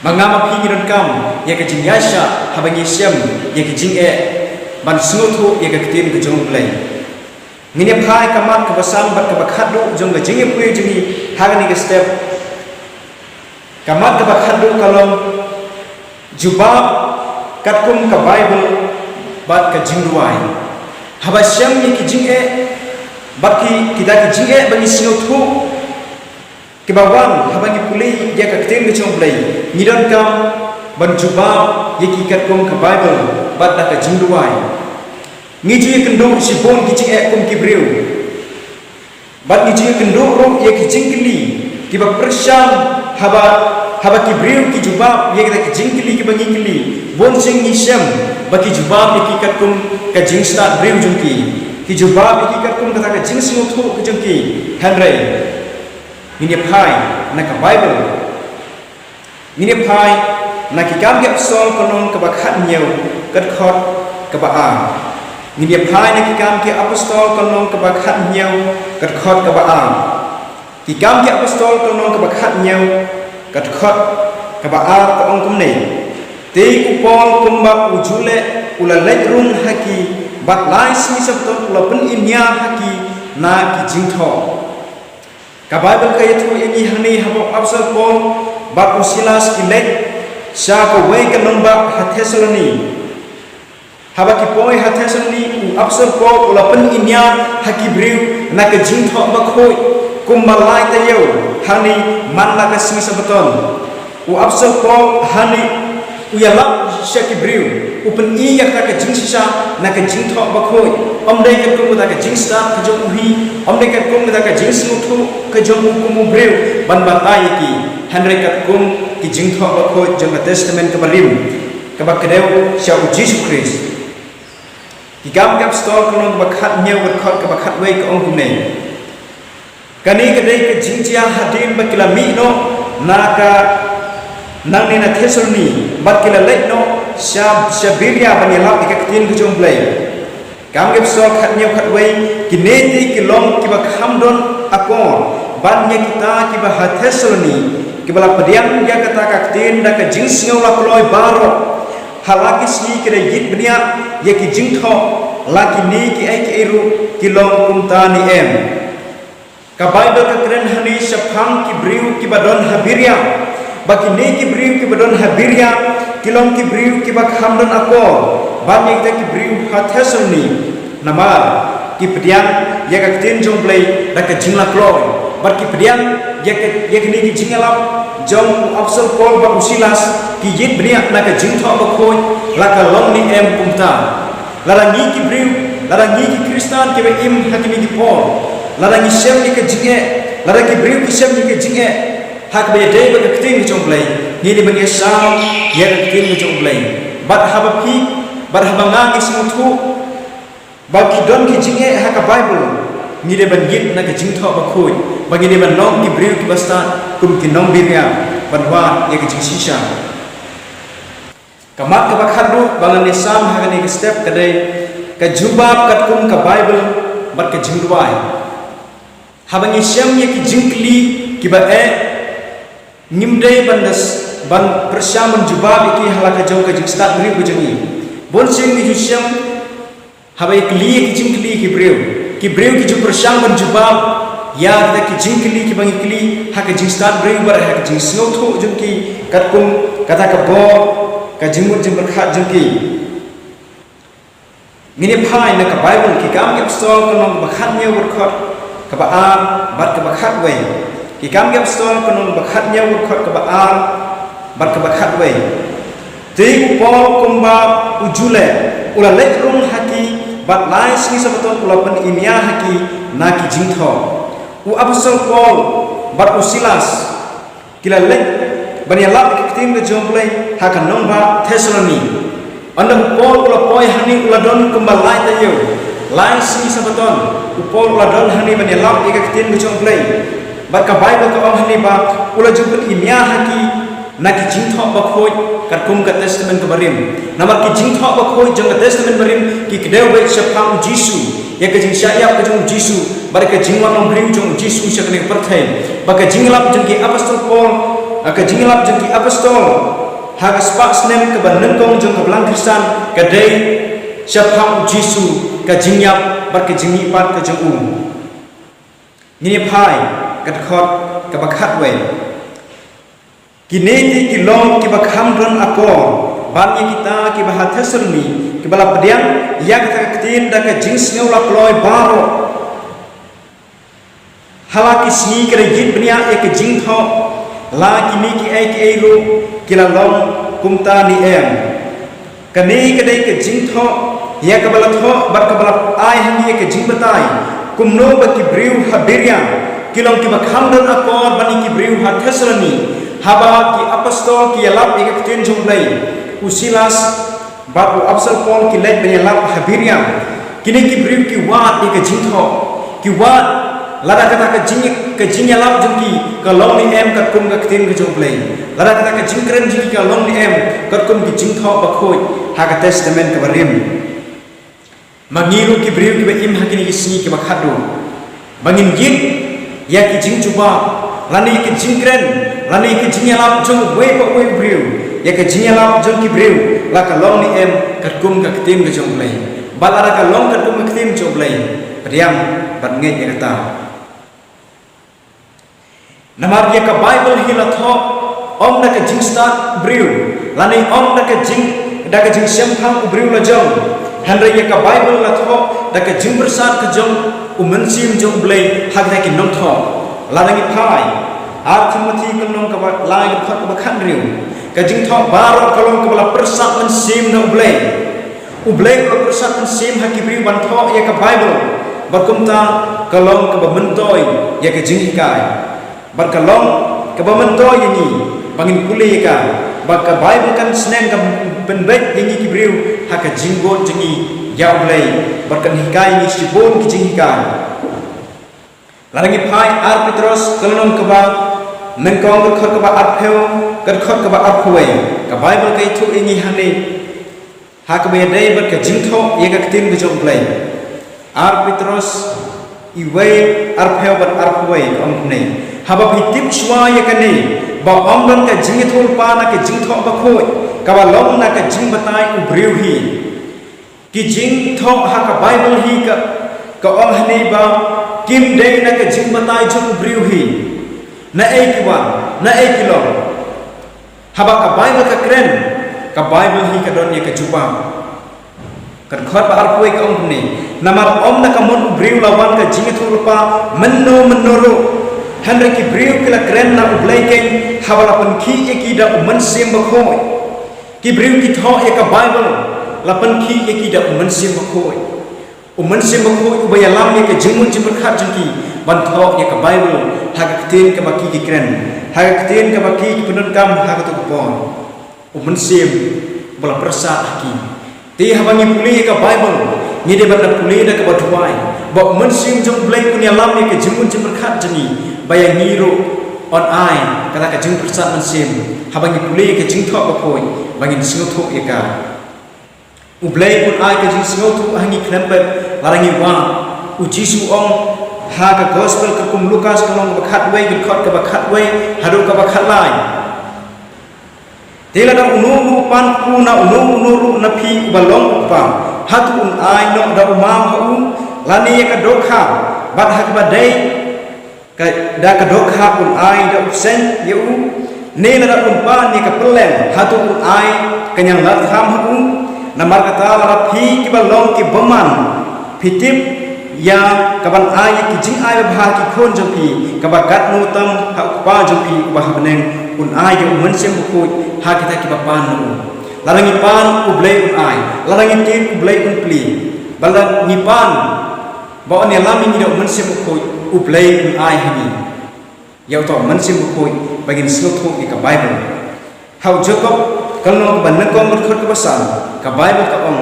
Ma nga ma phi ngi donkam ïa ka jingïaishah haba ngi shem ïa ka jingeh ban sngewthuh ïa ka ktien ka jong U Blei. Ngin ïa phai ka mat kaba san bad kaba khatduh jong ka jingïapoi jong ngi ha kane ka step. Ka mat kaba khatduh ka long jubab katkum ka Baibl bad ka jingduwai. Haba shem ïa ki jingeh bad ki, kita ki jingeh ba ngi sngewthuh kiba wan haba ngi pule ïa ka ktien ka jong U Blei, ngi donkam ban jubab ïa ki katkum ka Baibl bad da ka jingduwai. Ngi ju ïakynduh shibun ki jingeh kum ki briew. Bad ngi ju ïakynduh ruh ïa ki jingkylli kiba pyrshang haba, haba ki briew ki jubab ïa kita ki jingkylli kiba ngi kylli. Bun sien ngi shem ba ki jubab ïa ki katkum ka jingstad briew jong ki. Ki jubab ïa ki katkum kata ka jingsngewthuh ka jong ki. Hynrei ngin ïa phai na ka Baibl. Ngin ïa phai na Ki Kam ki Apostol ka lynnong kaba khathynñiew, ka dkhot kaba ar. Ngin ïa phai na Ki Kam ki Apostol ka lynnong kaba khathynñiew, ka dkhot kaba ar. Ki Kam ki Apostol ka lynnong kaba khathynñiew, ka dkhot kaba ar ka ong kumne: Te u Paul kumba u ju leh u la leit rung ha ki, bad lai sngi Sabbaton u la pynim ïa ha ki na ki jingthoh. Ka Baibl ka ïathuh ïa ngi hangne haba u Apostol Paul bad u Silas ki leit sha kawei ka nongbah ha Thessaloni. Haba ki poi ha Thessaloni, u Apostol Paul u la pynim ïa ha ki briew na ka jingthoh bakhuid kumba lai taïew hangne man la ka sngi Sabbaton. U Apostol Paul hangne u ïalap sha ki briew, u pyni ïa kata ka jingshisha na ka jingthoh bakhuid. Ym dei katkum kata ka jingstad ka jong u hi, ym dei katkum kata ka jingsngewthuh ka jong u kum u briew ban batai ïa ki. Hynrei katkum ki jingthoh bakhuid jong ka Testament kaba rim, kaba kdew sha U Jisu Khrist. Ki Kam ki Apostol ka lynnong kaba khathynñiew, ka dkhot kaba khatwei ka ong kumne: Kane ka dei ka jingjia hadien ba ki la mih noh na ka, nangne na Thessaloni, bad ki la leit noh sha, sha Beria ban ïalap ïa ka ktien ka jong U Blei. Kam ki Apostol khathynñiew, khatwei: Kine te ki long kiba kham don akor ban ïa kita kiba ha Thessaloni, kiba la pdiang ïa kata ka ktien da ka jingsngew la kloi baroh. Ha la ki sngi ki la ïit bniah ïa ki jingthoh, la kine kiei kiei ruh ki long kumta ne em? Ka Baibl ka kren hangne shaphang ki briew kiba don ha Beria, ba kine ki briew kiba don ha Beria ki long ki briew kiba kham don akor ban ïa kita ki briew ha Thessaloni. Namar ki pdiang ïa ka ktien jong U Blei da ka jinglakloi, bad ki pdiang ïa ka, ïa kine ki jingïalap jong u Apostol Paul bad u Silas, ki ïit bniah na ka jingthoh bakhuid, la ka long ne em kumta? Lada ngi ki briew, lada ngi ki Khristan kiba im ha kine ki por, lada ngi shem ïa ka jingeh, lada ki briew ki shem ïa ka jingeh ha kaba ïadei bad ka ktien ka jong U Blei, ngi dei ban ïasam ïa ka ktien ka jong U Blei. Bad haba phi bad haba nga ngi sngewthuh ba ki don ki jingeh ha ka Baibl, ngi dei ban ïit na ka jingthoh bakhuid, ba ngi dei ban long ki briew kiba stad kum ki nong Beria, ban wad ïa ka jingshisha. Ka mat kaba khatduh ba ngan ïasam ha kane ka step ka dei ka jubab katkum ka Baibl bad ka jingduwai. Haba ngi shem ïa ki jingkylli kiba eh, ngim dei ban das, ban pyrshang ban jubab ïa ki ha la ka jong ka jingstad briew ka jong ngi. Bun sien ngi ju shem, haba ïa kylli ïa ki jingkylli ki briew, ki briew ki ju pyrshang ban jubab ïa kita ki jingkylli kiba ngi kylli ha ka jingstad briew bad ha ka jingsngewthuh jong ki, katkum kata ka bor ka jingmut jingpyrkhat jong ki. Ngin ïa phai na ka Baibl, Ki Kam ki Apostol ka lynnong kaba khathynñiew, ka dkhot kaba ar bad kaba khatwei. Ki Kam ki Apostol ka lynnong kaba khathynñiew, ka dkhot kaba ar bad kaba khatwei. Te u Paul kumba u ju leh, u la leit rung ha ki, bad lai sngi Sabbaton u la pynim ïa ha ki na ki jingthoh. U Apostol Paul bad u Silas ki la leit ban ïalap ïa ka ktien ka jong U Blei ha ka nongbah Thessaloni. Ynda u Paul u la poi hangne u la don kumba lai taïew, lai sngi Sabbaton, u Paul u la don hangne ban ïalap ïa ka ktien ka jong U Blei. Bad ka Baibl ka ong hangne ba u la ju pynim ïa ha ki na ki jingthoh bakhuid katkum ka Testament kaba rim. Namar ki jingthoh bakhuid jong ka Testament barim ki kdew beit shaphang u Jisu, ïa ka jingshah ïap ka jong u Jisu, bad ka jingwan long briew jong u Jisu sha kane ka pyrthei. Bad ka jingïalap jong ki apostol Paul, ka jingïalap jong ki apostol ha ka spah snem kaba nyngkong jong ka Balang Khristan ka dei shaphang u Jisu, ka jingïap bad ka jingmihpat ka jong u. Ngin ïa phai ka dkhot kaba khatwei. Kine te ki long kiba kham don akor ban ïa kita kiba ha Thessaloni, kiba la pdiang ïa kata ka ktien da ka jingsngew la kloi baroh. Ha la ki sngi ka la ïit bniah ïa ka jingthoh, la kine kiei kiei ruh ki la long kumta ne em? Kane ka dei ka jingthoh ïa kaba la thoh bad kaba la ai ha ngi ïa ka jingbatai kumno ba ki briew ha Beria ki long kiba kham don akor ban ïa ki briew ha Thessaloni, haba ki apostol ki ïalap ïa ka ktien jong U Blei. U Silas bad u apostol Paul ki leit ban ïalap ha Beria. Kine ki briew ki wad ïa ka jingthoh, ki wad lada kata ka jing, ka jingïalap jong ki ka long ne em katkum ka ktien ka jong U Blei, lada kata ka jingkren jong ki ka long ne em katkum ki jingthoh bakhuid ha ka Testament kaba rim. Ma ngi ruh ki briew kiba im ha kine ki sngi kiba khatduh, ba ngin ïit ïa ki jingjubab lane ïa ki jingkren lane ïa ki jingïalap jong uwei pa uwei u briew, ïa ka jingïalap jong ki briew la ka long ne em katkum ka ktien ka jong U Blei. Bad lada ka long katkum ka ktien jong U Blei, pdiang bad ngeit ïa kata. Namar ïa ka Baibl hi la thoh ym da ka jingstad briew lane ym da ka jing, da ka jingshemphang u briew la jong. Hynrei ïa ka Baibl la thoh da ka jingpyrsad ka jong u Mynsiem jong U Blei ha kita ki nongthoh. Lada ngi phai Ar Timothi ka lynnong kaba lai ka dkhot kaba khathynriew, ka jingthoh baroh ka long kaba la pyrsad mynsiem da U Blei. U Blei u la pyrsad mynsiem ha ki briew ban thoh ïa ka Baibl, bad kumta ka long kaba myntoi ïa ka jinghikai. Bad ka long kaba myntoi ïa ngi ba ngin pule ïa ka, bad ka Baibl kan sneng ka pynbeit ïa ngi ki briew ha ka jingbud jong ngi ïa U Blei, bad kan hikai ïa ngi shibun ki jinghikai. Lada ngi phai Ar Petros ka lynnong kaba nyngkong ka dkhot kaba arphew, ka dkhot kaba arphew wei, ka Baibl ka ïathuh ïa ngi hangne ha kaba ïadei bad ka jingthoh ïa ka ktien ka jong U Blei. Ar Petros wei arphew bad arphew wei ka ong kumne: Haba phi tip shuwa ïa kane, ba ym don ka jingïathuhlypa na ka jingthoh bakhuid kaba long na ka jingbatai u briew hi. Ki jingthoh ha ka Baibl hi ka, ka ong hangne ba kim dei na ka jingbatai jong u briew hi. Naei ki wan, naei ki long, haba ka Baibl ka kren, ka Baibl hi ka don ïa ka jubab. Ka dkhot ba arphew wei ka ong kumne: Namar ym na ka mon u briew la wan ka jingïathuhlypa mynno mynno ruh, hynrei ki briew ki la kren na U Blei keiñ haba la pynkhih ïa ki da u Mynsiem Bakhuid. Ki briew ki thoh ïa ka Baibl la pynkhih ïa ki da u Mynsiem Bakhuid. U Mynsiem Bakhuid uba ïalam ïa ka jingmut jingpyrkhat jong ki ban thoh ïa ka Baibl ha ka ktien kaba ki ki kren, ha ka ktien kaba ki ki pyndonkam ha kato ka por. U Mynsiem uba la pyrsad ha ki. Te haba ngi pule ïa ka Baibl, ngi dei ban da pule da kaba duwai ba u Mynsiem jong U Blei un ïalam ïa ka jingmut jingpyrkhat jong ngi, ba ïa ngi ruh un ai kata ka jingpyrsad mynsiem haba ngi pule ïa ka jingthoh bakhuid, ba ngin sngewthuh ïa ka. U Blei un ai ka jingsngewthuh ha ngi khlem pep lada ngi wad. U Jisu u ong ha ka Gospel katkum u Lukas ka lynnong kaba khatwei, ka dkhot kaba khatwei haduh kaba khatlai: Te lada uno uno u pan kpu na uno uno ruh na phi uba long u kpa, hato un ai noh da u maw ha u? Lane ïa ka dohkha, bad ha kaba dei ka, da ka dohkha un ai da u bseiñ ïa u? Ne lada un pan ïa ka pylleng, hato un ai ka ñianglatkham ha u? Namar kata, lada phi kiba long ki bymman phi tip ïa kaban ai ïa ki jingai babha ha ki khun jong phi, kaba katno tam ha u Kpa jong phi uba ha bneng un ai ïa u Mynsiem Bakhuid ha kita kiba pan na u. Lada ngi pan, U Blei un ai. Lada ngi tied, U Blei un plie. Bad lada ngi pan ba un ïalam ïa ngi da u Mynsiem Bakhuid, U Blei un ai ha ngi ïa uta u Mynsiem Bakhuid ba ngin sngewthuh ïa ka Baibl. Ha u Jakob ka lynnong kaba nyngkong, ka dkhot kaba san, ka Baibl ka ong: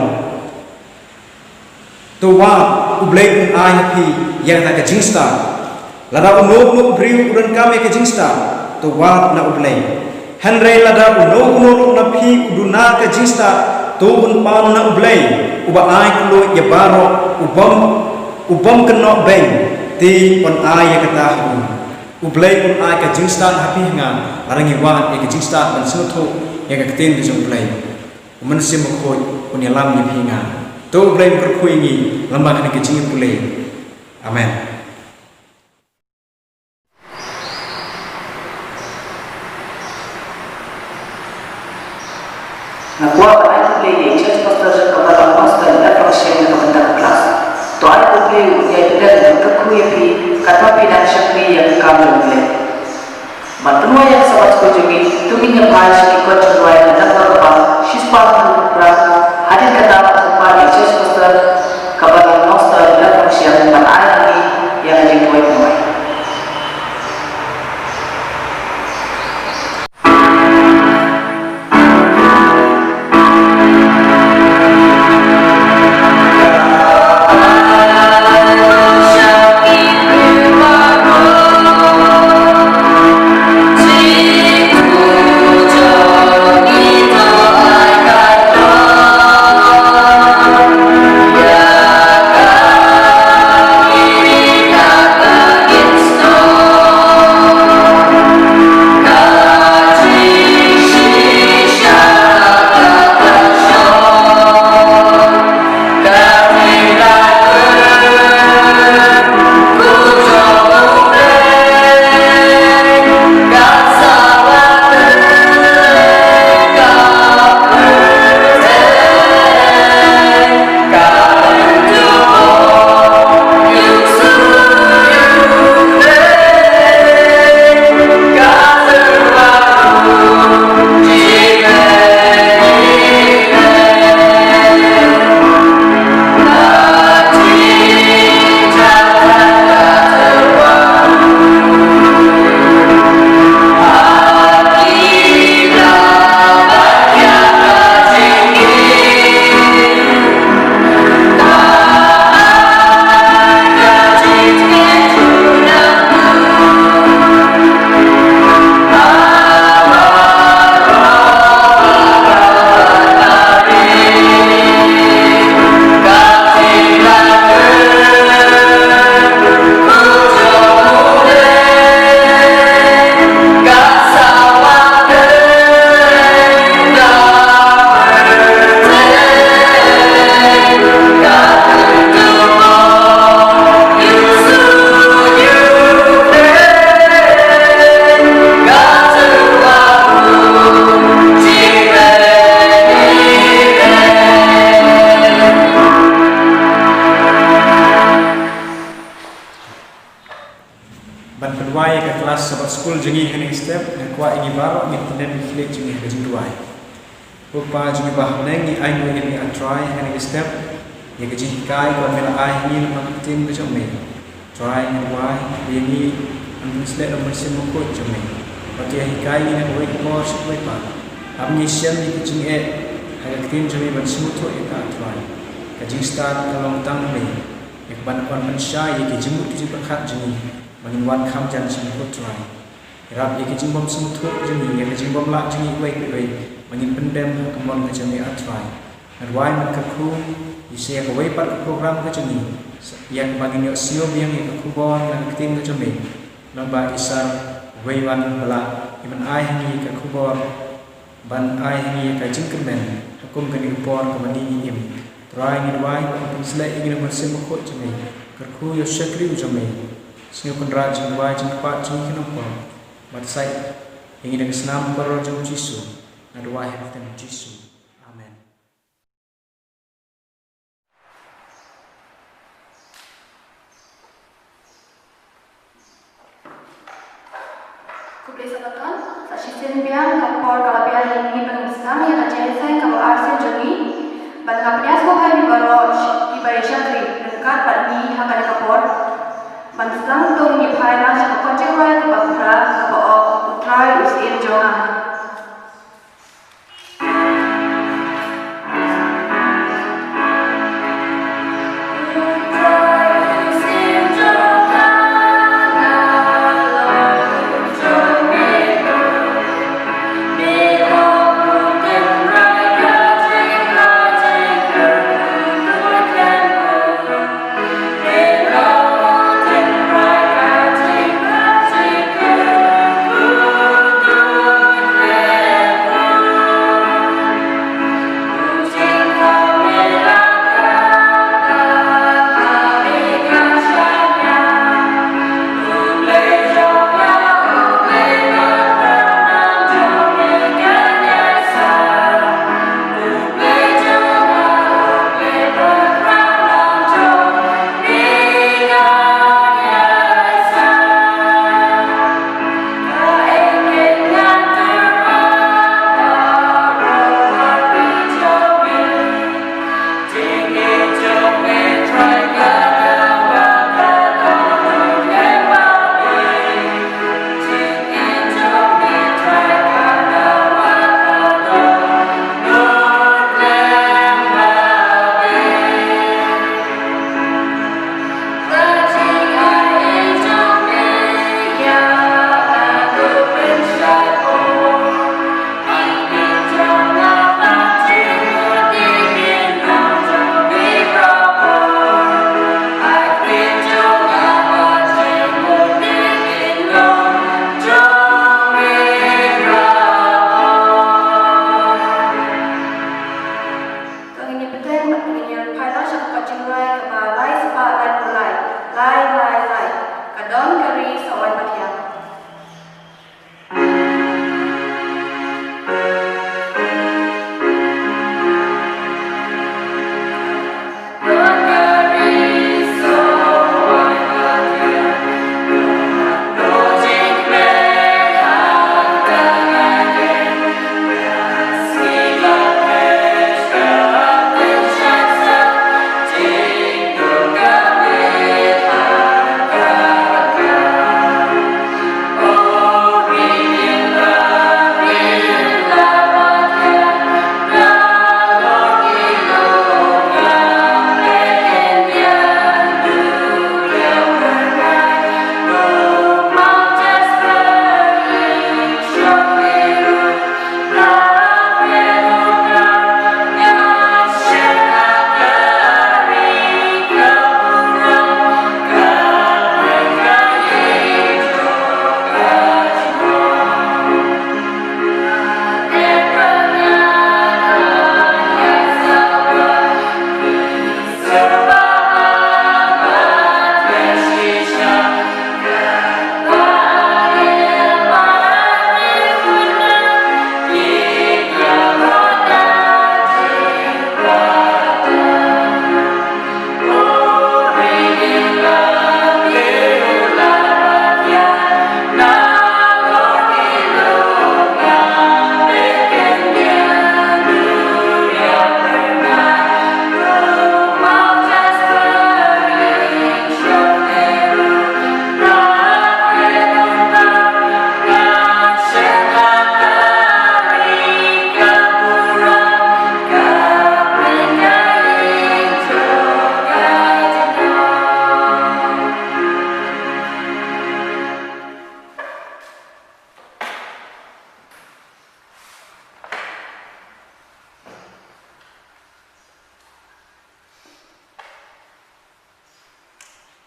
To wad, U Blei un ai ha phi ïa kata ka jingstad. Lada uno uno u briew u donkam ïa ka jingstad, to wad na U Blei. Hynrei lada uno uno ruh na phi u duna ka jingstad, to un pan na U Blei, uba ai kloi ïa baroh, u bym, u bym kynnoh beiñ, te un ai ïa kata ha u. U Blei un ai ka jingstad ha phi ha nga, lada ngi wad ïa ka jingstad ban sngewthuh ïa ka ktien ka jong U Blei. U Mynsiem Bakhuid un ïalam ïa phi nga. To U Blei un kyrkhu ïa ngi lyngba kane ka jingïapule. Amen. Nga kwah ban ai khublei ïa i Church Pastor jong ka Balang Master Lafroshiang na ka bynta ka klas. To ai khublei u ïai bteng ban kyrkhu ïa phi katba phi dang shakri ïa ka kam jong U Blei. Ban pynwai ïa ka Sabbath School jong ngi, to ngin ïa phai sha ki kot jingduwai na ka namba kaba shispah hynriew phra. Hadien kata, nga kyrpad ïa i Church Pastor ka Balang Master Lafroshiang ban ai ha ngi ïa ka jingduwai pynwai. Ban pynwai ïa ka klas Sabbath School jong ngi ha kane ka step, nga kwah ïa ngi baroh ngin pyndem ki khlieh jong ngi ha ka jingduwai. Ko Pa jong ngi ba ha bneng, ngi ainguh ïa me, A Trai, ha kane ka step ïa ka jinghikai kaba me la ai ha ngi lyngba ka ktien ka jong me. Trai, ngi duwai ba ïa ngi yn pynshlur da u Mynsiem Bakhuid jong me, bad to ïa hikai ïa ngi ha kawei ka por sha kawei pat. Hap ngi shem ïa ka jingeh ha ka ktien jong me ban sngewthuh ïa ka, A Trai. Ka jingstad ka long tang na me. Ïa kaban wan pynshai ïa ki jingmut ki jingpyrkhat jong ngi ba ngin wan kham jan sha me, ko Trai. Ïarap ïa ki jingbymsngewthuh jong ngi, ïa ki jingbymlah jong ngi iwei pa iwei ba ngin pyndem ha ka mon ka jong me, A Trai. Nga duwai ban kyrkhu ïa kawei pat ka program ka jong ngi, ïa kaba ngin ïohsngew biang ïa ka khubor na ka ktien ka jong me. Naba i Sir Waywan Blah i ban ai ha ngi ïa ka khubor ban ai ha ngi ïa ka jingkyrmen ha kum kane ka por kaba ngi im. Trai, ngi duwai ba un pynshlur ïa ngi da u Mynsiem Bakhuid jong me. Kyrkhu ïa u shakri u jong me, Sniawkynrad jingduwai jingkyrpad jong ngi ki nongpop. Bad sa ïa ngi da ka snam kordor jong u Jisu. Nga duwai ha ka kyrteng u Jisu. Amen. Khublei Sabbaton, sa shisien biang ka por ka la biang ïa ngi ban sdang ïa ka jingïaseng kaba arsien jong ngi. Bad nga pdiang sngewbha ïa phi baroh kiba ïa shakri ryngkat bad ngi ha kane ka por. Ban sdang to ngin ïa phai lang sha ka kot jingrwai kaba phra kaba ong U Trai u Syiem jong nga.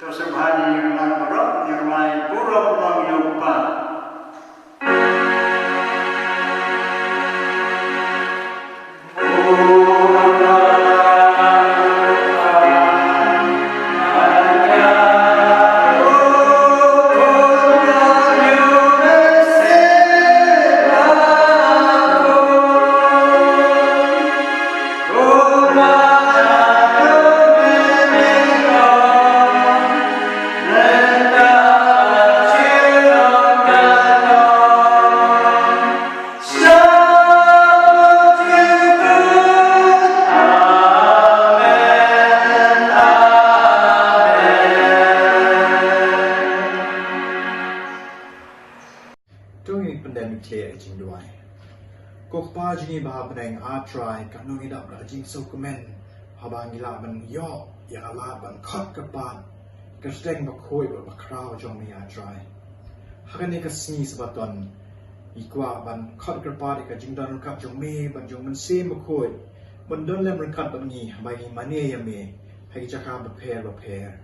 Joseph Hani Rlan Barok, Irwai Burom Long Yopa. To ngin pyndem ïa ka jingduwai. Ko Kpa jong ngi ba ha bneng, A Trai, katno ngi dap da ka jingsngewkmen haba ngi lah ban ïoh ïa ka lad ban khot kyrpad ïa ka kyrteng bakhuid bad bakhraw jong me, A Trai. Ha kane ka sngi Sabaton ngi kwah ban khot kyrpad ïa ka jingdon ryngkat jong me bad jong u Mynsiem Bakhuid ban don lem ryngkat bad ngi haba ngi mane ïa me ha ki jaka bapher bapher.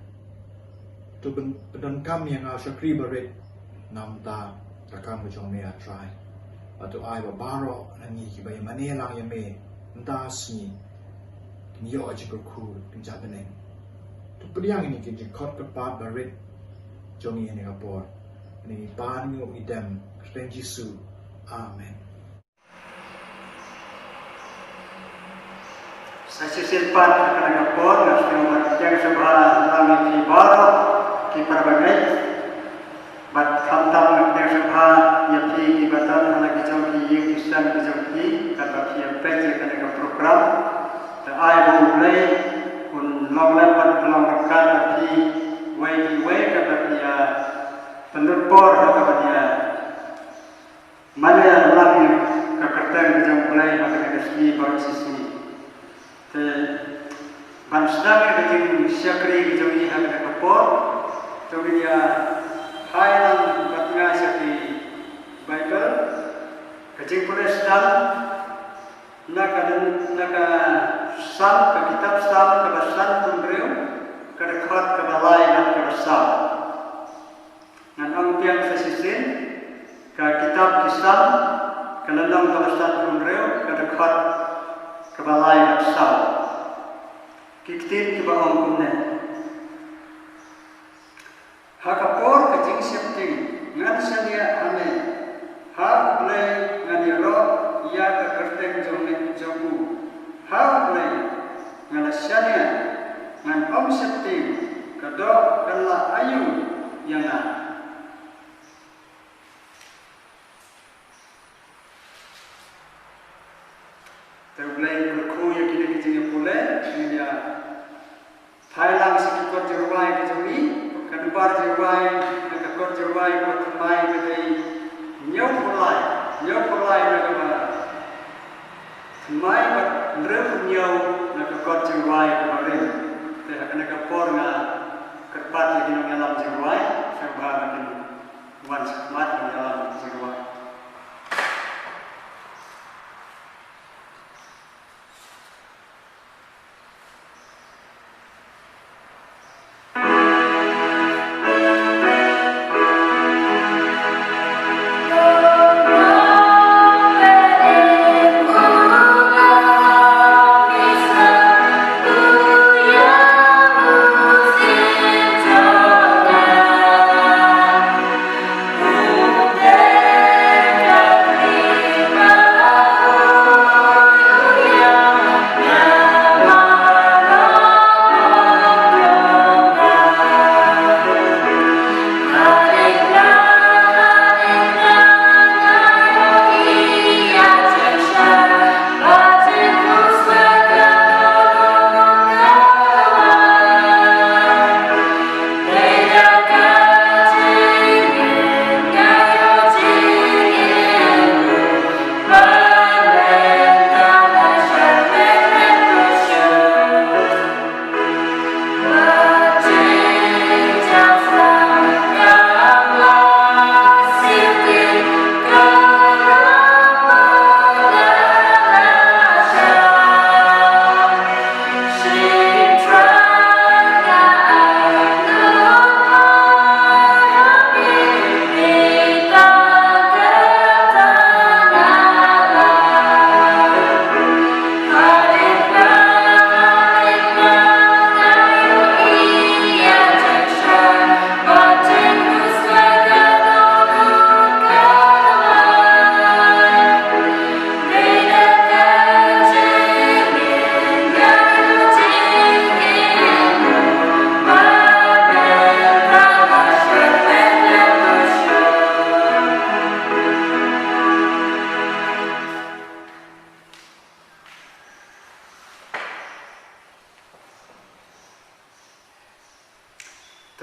To pyn-, pyndonkam ïa nga u shakri barit na ka bynta ka kam ka jong me, A Trai. Bad to ai ba baroh na ngi kiba ïamane lang ïa me mynta ka sngi kin ïoh ka jingkyrkhu kynja bneng. To pdiang ïa kine ki jingkhot kyrpad barit jong ngi ha kane ka por. Ngi pan, ngi ïoh, ngi dem ha ka kyrteng Jisu. Amen. Sa shisien pat ha kane ka por nga sngewbha ban pdiang sngewbha lang ïa phi baroh ki para bangeit. Bad khamtam nga pdiang sngewbha ïa phi kiba don ha la ki jong ki ïing ki sem ki jong phi katba phi ïa peit ïa kane ka program. Te ai ba U Blei un long lem bad long ryngkat bad phi uwei pa uwei katba phi ïa pynlut por ha kaba ïa mane lang ïa ka kyrteng ka jong U Blei ha kane ka sngi baroh shisngi. Te ban sdang ïa ka jingshakri ka jong ngi ha kane ka por, to ngin ïa phai lang bad nga sha ki Baibl. Ka jingpule sdang na ka, na ka Salm, ka kitab Salm kaba sanphew hynriew, ka dkhot kaba lai bad kaba saw. Ngan ong biang sa shisien, ka kitab Ki Salm, ka lynnong kaba sanphew hynriew, ka dkhot kaba lai bad saw. Ki ktien kiba ong kumne. Ha ka por ka jingsheptieng ngan shaniah ha me, ha U Blei ngan ïaroh ïa ka kyrteng jong me, jong u. Ha U Blei nga la shaniah, ngan ym sheptieng, ka doh kan la aïu ïa nga. Te U Blei un kyrkhu ïa kine ki jingïapule, ngin ïa phai lang sha ki kot jingrwai ki jong ngi, ka number jingrwai, na ka kot jingrwai kaba thymmai ka dei hynñiewphew lai, hynñiewphew lai na kaba thymmai bad hynriewphew hynñiew na ka kot jingrwai kaba rim. Te ha kane ka por nga kyrpad ïa ki nongïalam jingrwai, sngewbha ba kin wan shakhmat ban ïalam jingrwai.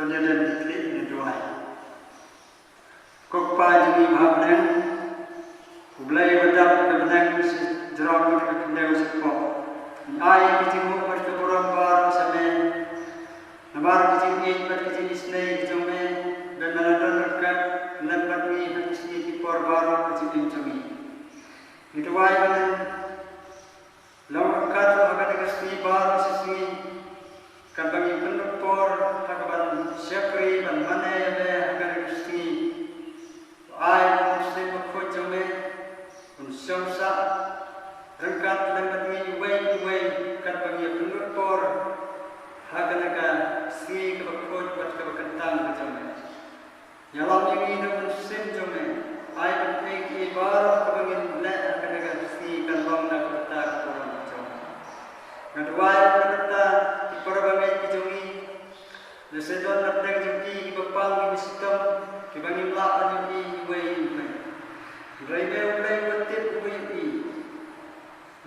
Ïa den ki khlieh ne duwai. Ko Kpa jong ngi ba ha bneng, U Blei uba dap ka bneng shajrong bad ka khyndew shapoh, ngi ai ka jingmut bad ka burom baroh sha Me. Namar ka jingïeit bad ka jingisynei ka jong Me, ba Me la don ryngkat lem bad ngi ha ki sngi ki por baroh ka jingim jong ngi. Ngi duwai ba Men long ryngkat ha kane ka sngi baroh shi sngi, katba ngi pynlut por ha kaban shakri ban mane ïa Me ha kane ka sngi. Ai ba U Mynsiem Bakhuid jong Me un shong sah ryngkat lem bad ngi uwei uwei katba ngi pynlut por ha kane ka sngi kaba khuid bad kaba kyntang ka jong Me. Ïalam ïa ngi da U Mynsiem jong Me. Ai ba kaei kaei baroh kaba ngin leh ha kane ka sngi kan long na ka bynta ka burom ka jong Me. Nga duwai ruh na ka bynta ki para bangeit ki jong ngi. Lehse don na pdeng jong ki kiba pang kiba shitom, kiba ngim lah ban ïohi iwei ïa iwei. Hynrei Me U Blei uba tip uba ïohi.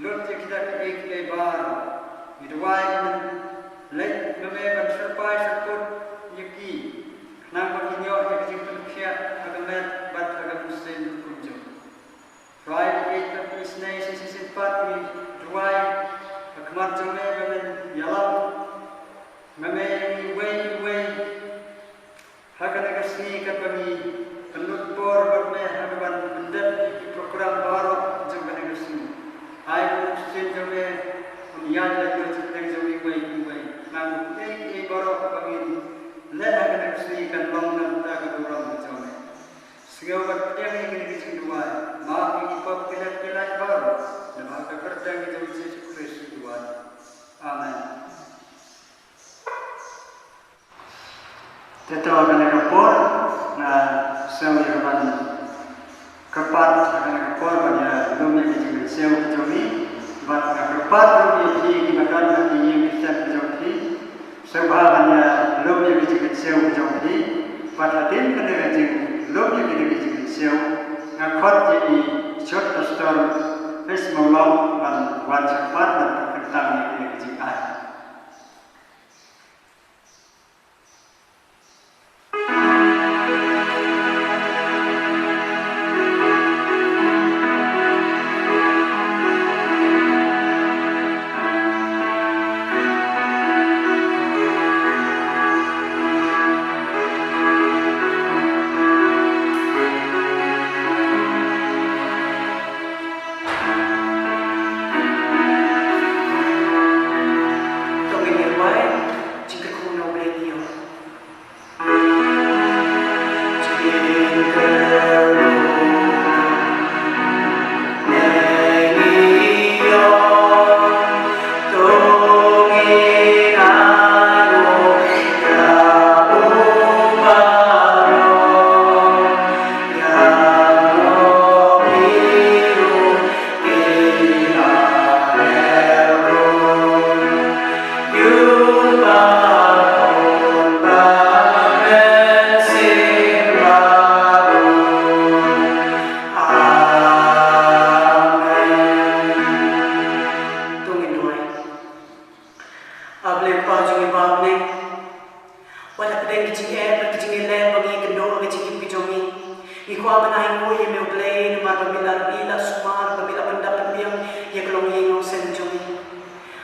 Lut ïa kita kiei kiei baroh. Ngi duwai ba Men leit ma Me ban syrpai syrput ïa ki, khnang ba kin ïoh ïa ka jingpynkhiah ha ka met bad ha ka mynsiem kumjuh. Trai ba ïeit bad isynei shisien pat ngi duwai ha khmat jong Me ba Men ïalam ma Me ïa ngi uwei uwei ha kane ka sngi katba ngi pynlut por bad Me ha kaban pyndep ïa ki program baroh jong kane ka sngi. Ai ba U Mynsiem jong Me un ïaid lem bad jingpyrshang jong ngi uwei uwei, khnang ba kiei kiei baroh ba ngin leh ha kane ka sngi kan long na ka bynta ka burom ka jong Me. Sngew bad pdiang ïa kane ka jingduwai, map ïa ki pop ki leh ki lait baroh, namar ka kyrteng ka jong U Jisu Khrist ngi duwai. Amen. Te to ha kane ka por nga sngew ïa kaban kyrpad ha kane ka por ban ïalum ïa ka jingmynsiem ka jong ngi, bad nga kyrpad ruh ïa phi kiba don ha ki ïing ki sem ka jong phi, sngewbha ban ïalum ïa ka jingmynsiem ka jong phi. Bad hadien kane ka jinglum ïa kane ka jingmynsiem, nga khot ïa i Shot Pastor Pes Mawlong ban wan shakhmat ban kyntang ïa kane ka jingai. To ngin duwai. A Blei Kpa jong ngi ba ha bneng, wat hapdeng ki jingeh bad ki jingeh lem ba ngi ïakynduh ha ka jingim ka jong ngi, ngi kwah ban ainguh ïa me U Blei namar ba me la ri la sumar, ba me la pyndap pynbiang ïa ka longïing longsem jong ngi.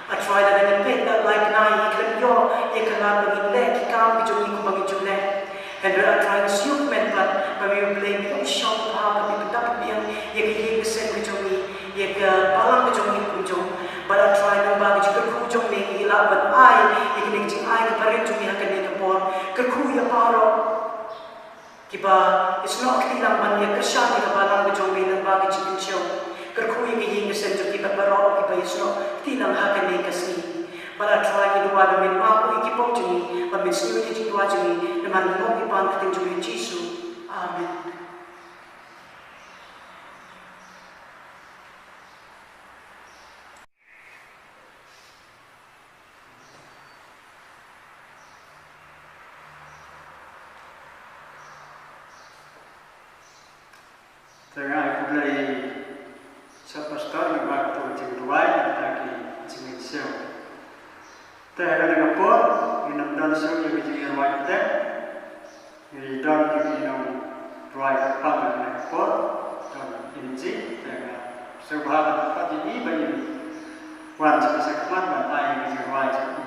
A Trai, lada ngin peit da lai bnai ngi khlem ïoh ïa ka lad ba ngin leh ki kam ki jong ngi kumba ngi ju leh. Hynrei A Trai, ngi sngewkmen pat ba me U Blei me long shong bha bad me pyndap pynbiang ïa ka ïing ka sem ka jong ngi, ïa ka balang ka jong ngi kumjuh. Bad A Trai, lyngba ka jingkyrkhu jong me ngi lah ban ai ïa kane ka jingai kaba rit jong ngi ha kane ka por. Kyrkhu ïa baroh kiba ïasnoh kti lang ban ïakyrshan ïa ka balang ka jong me lyngba ka jingkynshew. Kyrkhu ïa ka ïing ka sem jong ki bad baroh kiba ïasnoh kti lang ha kane ka sngi. Bad A Trai, ngi duwai ba men map ïa ki pop jong ngi, ba men sniew ïa ki jingduwai jong ngi, namar ngi ong ïa kane ha ka kyrteng jong U Jisu. Amen. Te nga ai khublei Sir Pastor lyngba kato ka jingduwai, kata ki jingmynsiem. Te ha kane ka por ngin ym don shuh ïa ka jingïarwai pdeng. Ngi don ïa ki nongrwai kyrpang ha kane ka por, don Inji, te nga sngewbha ban pat ïa i ba in wan sha ka khmat ban ai ka jingrwai jong i.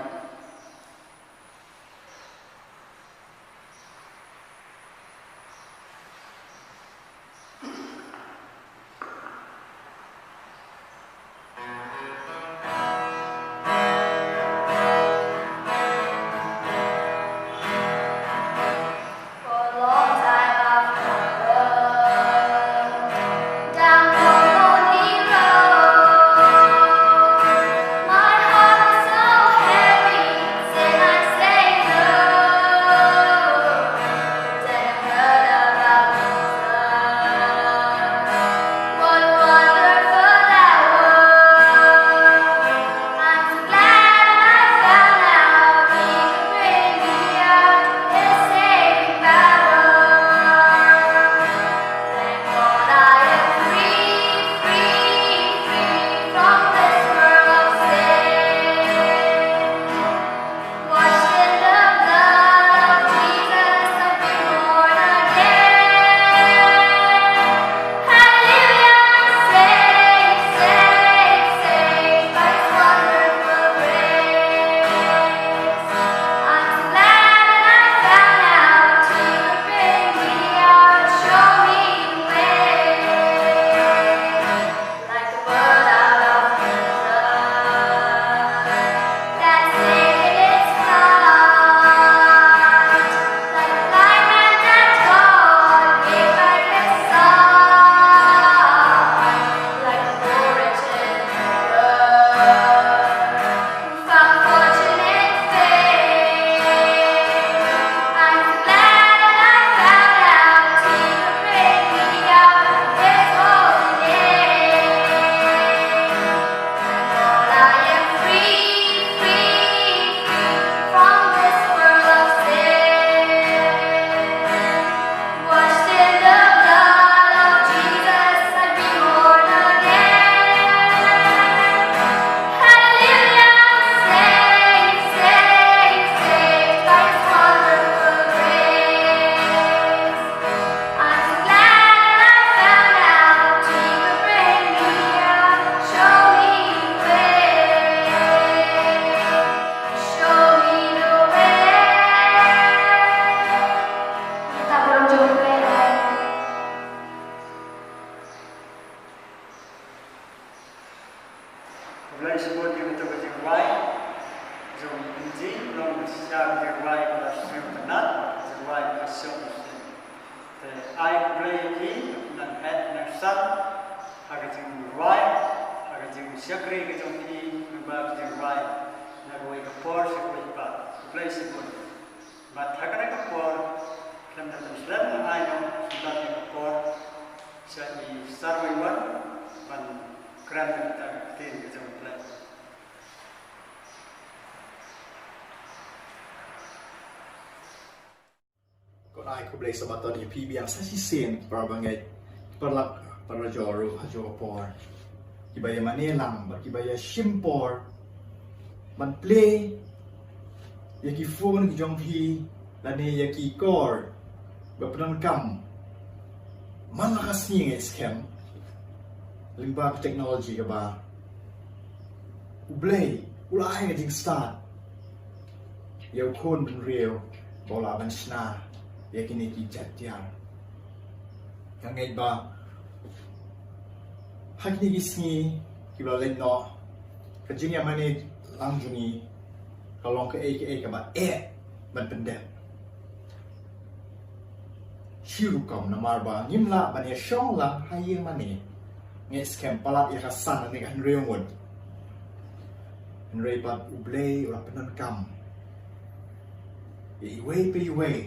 For a long time I've wandered down the lonely road. My heart is so heavy, sin I say no. But then I heard about Jesus. What wonderful hour. I'm so glad I found out He could bring me out His saving power. Thank God I am free, free, free from this world of sin. Washed in the blood of Jesus, I've been born again. Hallelujah, I'm saved, saved, saved by His wonderful grace. I'm so glad that I found out He could bring me out, show me the way. Like a bird out of the sun, that's in its flight. Like a blind man that God gave back his sight. Like a poor wretched girl found fortune in fame. I'm glad I found out He could bring me out His holy name. And I am free, free, free from this world of sin. Washed in the blood of Jesus, I've been born again. Hallelujah, saved, saved, saved by His wonderful grace. I'm so glad I found out He could bring me out, show me the way. Show me the way. Kita burom jong U Blei. Khublei shibun ïa kato ka jingrwai jong i Inji, long shisha ka jingrwai kaba sngewtynnat, ka jingrwai kaba sngewtynnat. Te ai khublei ïa ki, nang heh nang san ha ka jingrwai, ha ka jingshakri ka jong ki, naba ka jingrwai na kawei ka por sha kawei pat. Khublei shibun. Bad ha kane ka por, khlem da pynslem, nga ai noh shuwa ïa ka por sha i Sir Waiwan ban kren ïa kata ka ktien ka jong U Blei. Ko ai khublei Sabaton ïa phi biang sa shisien, para bangeit, para lak, para jor ruh ha jor por. Kiba ïa mane lang bad kiba ïa shim por ban plie ïa ki phone ki jong phi lane ïa ki call ba pyndonkam man la ka sngi ngeit skhem lyngba ka technology kaba U Blei u la ai ka jingstad ïa u khun bynriew ba u lah ban shna ïa kine ki jait tiar. Nga ngeit ba ha kine ki sngi kiba la leit noh, ka jingïamane lang jong ngi ka long kaei kaei kaba eh ban pyndep. Shi rukom namar ba ngim lah ban ïashong lang ha ïing mane. Ngeit skhem palat ïa ka san ne ka hynriew ngut. Hynrei pat U Blei u la pyndonkam ïa iwei pa iwei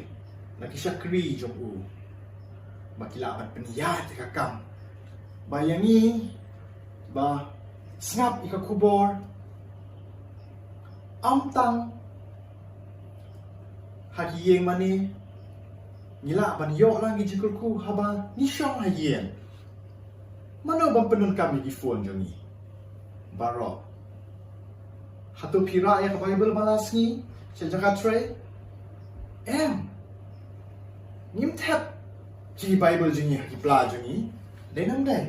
na ki shakri jong u ba ki lah ban pynïaid ïa ka kam. Ba ïa ngi ba sngap ïa ka khubor, ym tang ha ki ïing mane, ngi lah ban ïoh lang ki jingkyrkhu haba ngi shong ha ïing. Mano ban pyndonkam ïa ki phone jong ngi? Baroh. Hato phi rah ïa ka Baibl man la sngi sha jaka trei? Em. Ngim thep ki Bible jong ngi ha ki pla jong ngi, dei nang dei.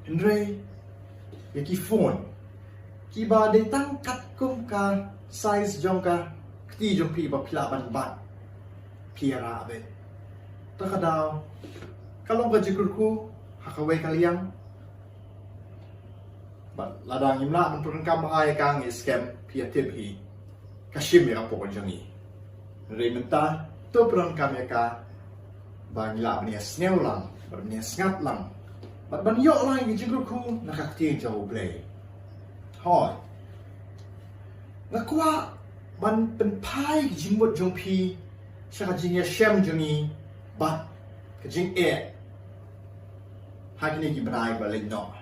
Hynrei ïa ki phone kiba dei tang katkum ka size jong ka kti jong phi ba phi lah ban bat, phi ïarap beit. Ta ka daw ka long ka jingkyrkhu ha kawei ka liang. Bad lada ngim lah ban pyndonkam bha ïa ka, ngi skhem phi ïa tip hi ka shim ïa ka por jong ngi. Hynrei mynta to pyndonkam ïa ka ba ngi lah ban ïa sngew lang, ban ïa sngap lang, bad ban ïoh lang ïa ka jingkyrkhu na ka ktien jong U Blei. Hooid, nga kwah ban pynphai ka jingmut jong phi sha ka jingïashem jong ngi bad ka jingeh ha kine ki bnai ba leit noh.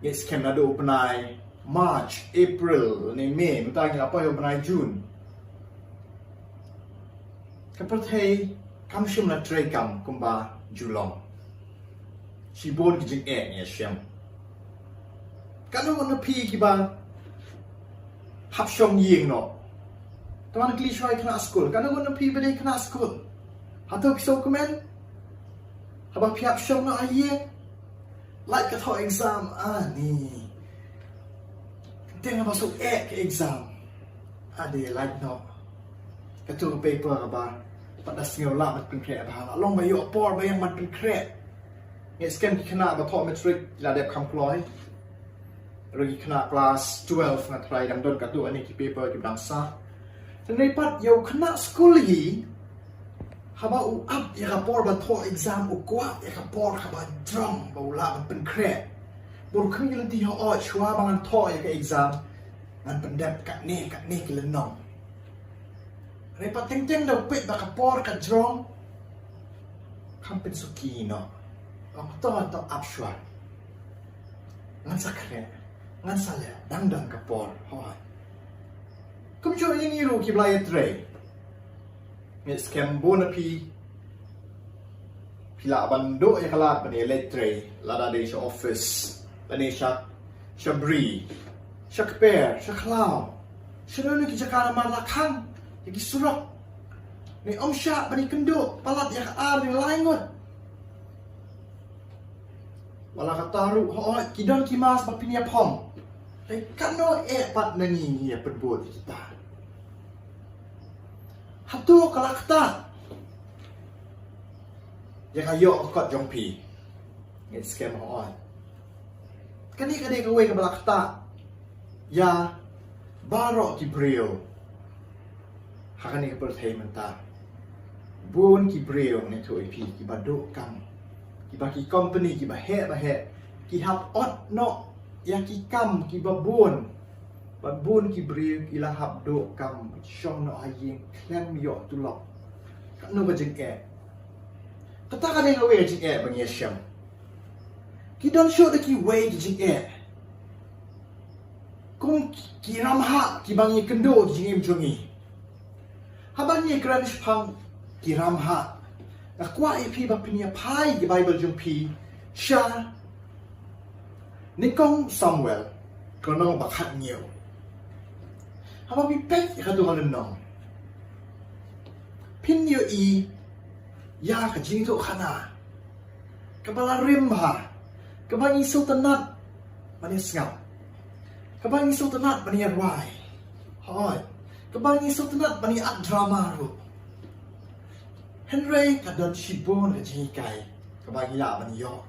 Ngi skhem naduh u bnai March, April ne May, mynta ngi la poi u bnai June. Ka pyrthei kam shym la trei kam kumba ju long. Shibun ki jingeh ngi ïashem. Katno ngut na phi kiba hap shong ïing noh? Tang ban kylli shuwa ïa khynnah skul. Katno ngut na phi ba dei khynnah skul? Hato phi sngewkmen haba phi hap shong noh ha ïing? Lait ka thoh exam, ani. Teng haba shu eh ka exam, ani, lait noh. Kato ka paper kaba pat da sngew lah ban pynkhreh bha, la long ba ïoh por ba ïeng ban pynkhreh. Ngi skhem ki khynnah ba thoh matric ki la dep kham kloi. Ruh ki khynnah class twelve nga tharai dang don katto katne ki paper kiba dang sah. Hynrei pat ïa u khynnah skul hi, haba u ap ïa ka por ban thoh exam, u kwah ïa ka por kaba jrong ba u lah ban pynkhreh. Bad u khmih lynti, hooid, shuwa ba ngan thoh ïa ka exam ngan pyndep katne katne ki lynnong. Hynrei pat teng teng da u peit ba ka por ka jrong, kam pynsuki noh. Ong, to, to ap shuwa. Ngan sa khreh, ngan sa leh, dang don ka por. Hooid. Kumjuh ïa ngi ruh kiba la ïatrei. Ngi skhem bun na phi, phi lah ban duh ïa ka lad ban ïaleit trei, lada dei sha office lane sha, sha bri, sha kper, sha khlaw, shano shano ki jaka namar la khang ïa ki surok. Ne ym shah ban ïakynduh palat ïa ka ar ne lai ngut. Wat la katta ruh, hooid, ki don ki mask ba phin ïa phong. Hynrei katno eh pat na ngi ngi ïa pynbud ïa kita? Hato ka la ktah ïa ka ïoh ka kot jong phi? Ngi skhem, hooid. Kane ka dei kawei kaba la ktah ïa baroh ki briew ha kane ka pyrthei mynta. Bun ki briew, ngi ïathuh ïa phi, kiba duh kam, kiba ki company kiba heh ba heh ki hap ot noh ïa ki kam kiba bun. Bad bun ki briew ki la hap duh kam, shong noh ha ïing khlem ïoh tulop. Katno ka jingeh. Kata ka dei kawei ka jingeh ba ngi ïashem. Ki don shuh da kiwei ki jingeh, kum ki ramhah kiba ngi ïakynduh ki jingim jong ngi. Haba ngi kren shaphang ki ramhah, nga kwah ïa phi ba phin ïa phai ki Bible jong phi sha Nyngkong Samuel, ka lynnong ba khathynñiew. Haba phi peit ïa kato ka lynnong, phin ïohi ïa ka jingïathuhkhana kaba la rim bha, kaba ngi sngewtynnat ban ïa sngap, kaba ngi sngewtynnat ban ïa rwai. Hooid, kaba ngi sngewtynnat ban ïa act drama ruh. Hynrei ka don shibun ka jinghikai kaba ngi lah ban ïoh.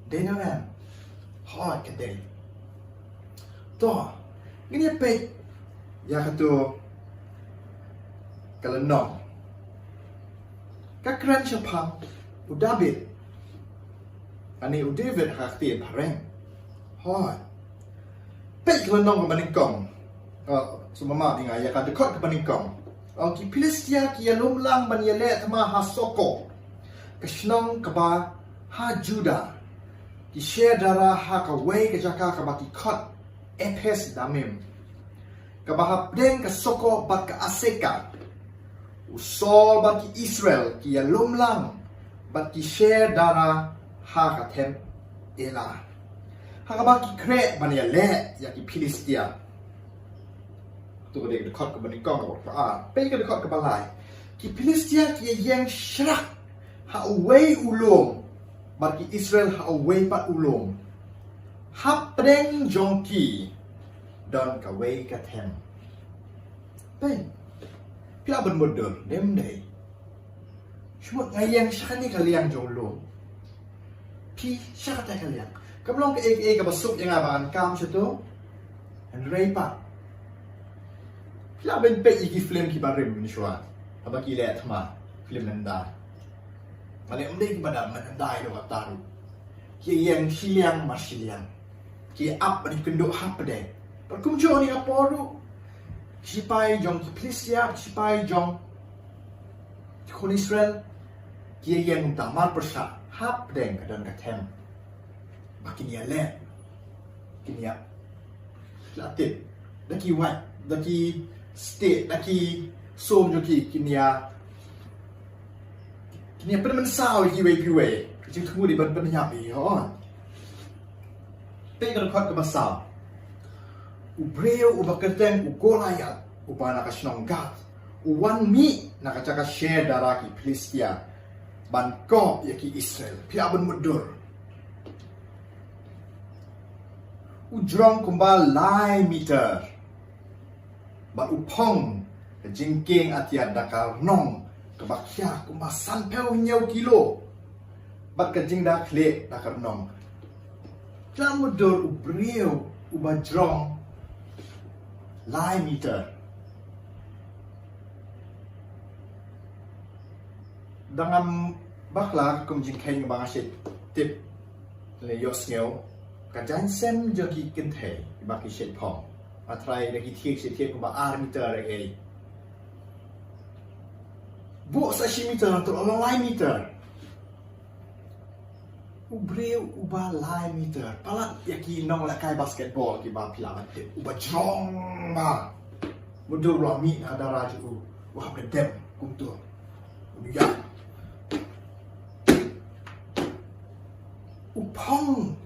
Dei ne em? Hooid, ka dei. To, ngin ïa peit ïa kato ka lynnong. Ka kren shaphang u David, lane u David ha ka ktien phareng. Hooid. Peit ka lynnong kaba nyngkong. Oh, sngewbha map ïa nga ïa ka dkhot kaba nyngkong. Oh, ki Philistia ki ïalum lang ban ïaleh thma ha Soko, ka shnong kaba ha Judah. Ki sher dara ha kawei ka jaka kaba ki khot Ephes Damim, kaba hapdeng ka Soko bad ka Aseka. U Saul bad ki Israel ki ïalum lang bad ki sher dara ha ka them Ela, ha kaba ki khreh ban ïaleh ïa ki Philistia. To ka dei ka dkhot kaba nyngkong. Ka ar, peit ka dkhot kaba lai. Ki Philistia ki ïeng shrak ha uwei u lum, bad ki Israel ha uwei pat u lum. Hapdeng jong ki don kawei ka them. Peit, phi lah ban mutdur, dei ym dei? Shu mut nga ïeng sha kane ka liang jong u lum, phi sha kata ka liang. Kam long kaei kaei kaba suk ïa nga ba ngan kam shato. Hynrei pat, phi lah ban peit ïa ki film kiba rim mynshuwa, haba ki leh thma, film Hyndai. Nga leh ym dei kiba dang Hyndai, dei kata ruh. Ki ïeng shiliang mar shiliang, ki ap bad ïakynduh hapdeng. Bad kumjuh ha kane ka por ruh, ki shipai jong ki Philistia, ki shipai jong ki khun Israel, ki ïeng kumta mar pyrshah, hapdeng ka don ka them. Ba kin ïaleh, kin ïa, la tip, da ki wait, da ki stieh, da ki sum jong ki, kin ïa, kin ïa pynmynsaw ïa kiwei kiwei. Ka jingthmu dei ban pynïap ïa ki, hooid. Peit ka dkhot kaba saw. U briew uba kyrteng u Goliath, uba na ka shnong Gath, u wan mih na ka jaka sher dara ki Philistia ban kop ïa ki Israel. Phi lah ban mutdur. U jrong kumba lai meter, bad u phong ka jingkieng atiar da ka rnong kaba khia kumba sanphew hynñiew kilo, bad ka jingda khlieh da ka rnong. Phi lah mutdur u briew uba jrong lai meter. Dang ngam bakla kum jingkheiñ ba nga shait tip lane ïohsngew, ka jaiñsem jong ki kynthei ba ki shait phong, nga tharai da ki thied, shait thied kumba ar meter ei ei. Buh sa shi meter, to la long lai meter. U briew uba lai meter. Palat ïa ki nonglehkai basketball kiba phi lah ban tip, uba jrong bha. Mutdur, u la mih na ka dara jong u, u hap da dem kumto. U ïa, u phong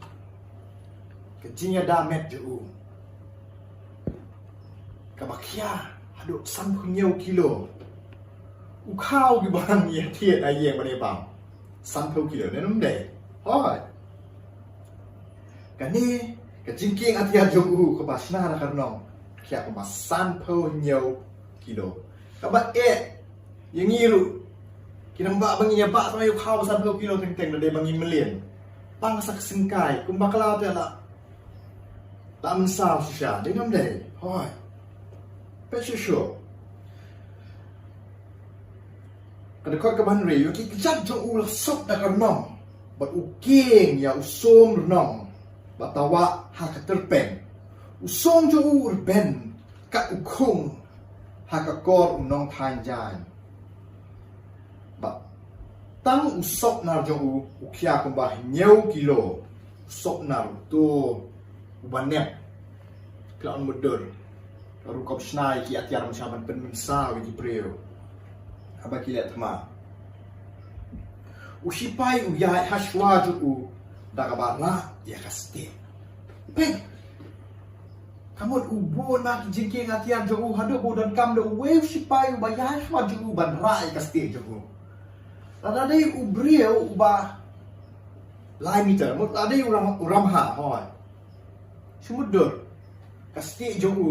ka jingïada met jong u kaba khia haduh sanphew hynñiew kilo. U khaw kiba ngi ïa thied ha ïing ba ne bam, sanphew kilo, ne ym dei? Hooid. Kane ka jingkieng atiar jong u kaba shna da ka rnong, khia kumba sanphew hynñiew kilo. Kaba eh ïa ngi ruh, ki nang bah ba ngin ïa bah tang ïa u khaw ba sanphew kilo teng teng, da dei ba ngi mlien. Pang sa ka syngkai, kumba khlaw te la, la mynsaw shisha, dei ne ym dei? Hooid. Peit shuh shuh. Ka dkhot kaba hynriew, ïa ki kjat jong u la sop da ka rnong, bad u kieng ïa u sum rnong ba tawah ha ka tyrpeng. U sum jong u u rben kat u khung ha ka kor u nongthaiñ jaiñ. Bad tang u sopnar jong u, u khia kumba hynñiew kilo. U sopnar uto uba nep. Phi lah ban mutdur. Ka rukom shna ïa ki atiar mynshwa ban pynmynsaw ïa ki briew haba ki leh thma. U shipai u ïaid ha shuwa jong u da kaba rah ïa ka stieh. Peit. Ka mut u bun na ki jingkieng atiar jong u, haduh ba u donkam da uwei u shipai uba ïaid ha shuwa jong u ban rah ïa ka stieh jong u. Lada dei u briew uba lai meter, mut lada dei u ram, u ramha, hooid, shu mutdur. Ka stieh jong u,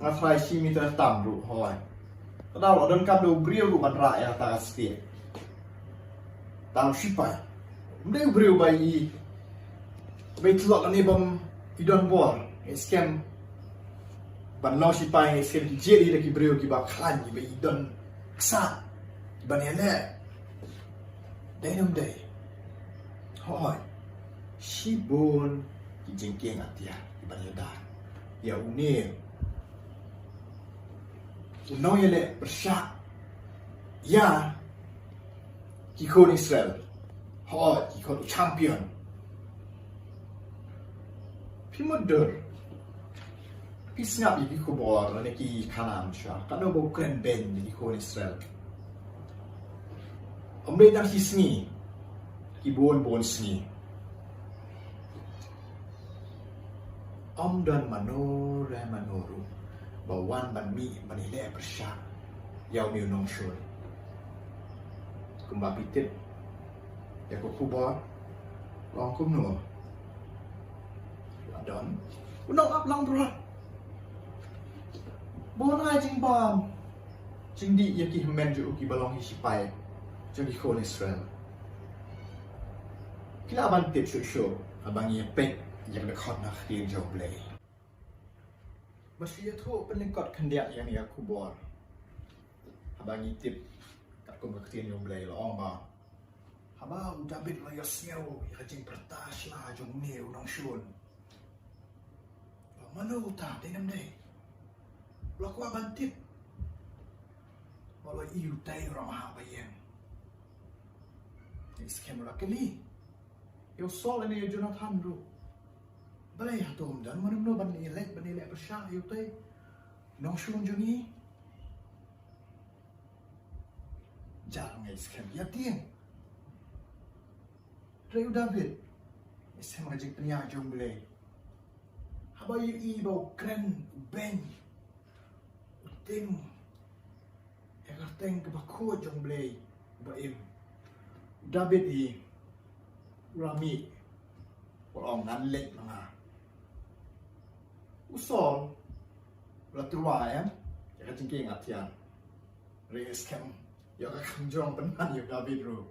nga tharai shi meter tam ruh, hooid. Ka dei u donkam da u briew ruh ban rah ïa kata ka stieh. Tang u shipai. Ym dei u briew ba i, ba i tlot lane bym i don bor. Ngi skhem ban long shipai, ngi skhem ki jied hi da ki briew kiba khlaiñ, kiba i don ksad ban ïaleh. Dei ne ym dei? Hooid. Shibun ki jingkieng atiar kiban ïada ïa une u nongïaleh pyrshah ïa ki khun Israel. Hooid, ki khun u champion. Phi mutdur. Phi sngap ïa ki khubor lane ki khana mynshwa, katno ba u kren beiñ ïa ki khun Israel. Ym dei tang shi sngi, ki bun bun sngi. Ym don mano re mano ruh Ba wan ban mih ban ïaleh pyrshah ïa une u nongshun. Kumba phi tip ïa ka khubor, long kumno? La don u nongap langbrot ba u ai jingbam jingdih ïa ki hynmen jong u kiba long ki shipai jong ki khun Israel. Ki lah ban tip shuh shuh haba ngi ïa peit ïa ka dkhot na ka ktien jong U Blei. Ba shu ïathuh pynlyngkot khyndiat ïa kane ka khubor. Haba ngi tip katkum ka ktien jong U Blei la ong ba haba u Dabid u la ïohsngew ïa ka jingpyrta sla jong une u nongshun, ba mano uta, dei ne ym dei, u la kwah ban tip. Ba u la ïohi utai u ramhah ba ïeng. Ngi skhem u la kylli ïa u Saul lane ïa u Jonathan ruh. Balei hato ym don mano mano ban ïaleh, ban ïaleh pyrshah ïa utai u nongshun jong ngi? Jar ngi skhem ïa tieng. Hynrei u Dabid, ngi skhem ka jingpynïaid jong U Blei. Haba u ïohi ba u kren, u beiñ, u tim ïa ka kyrteng kaba khuid jong U Blei uba im, u Dabid hi u la mih, u la ong, ngan leit ma nga. U Saul u la tyrwa em ïa ka jingkieng atiar. Hynrei ngi skhem ïa ka kam jong u pynban ïa u Dabid ruh.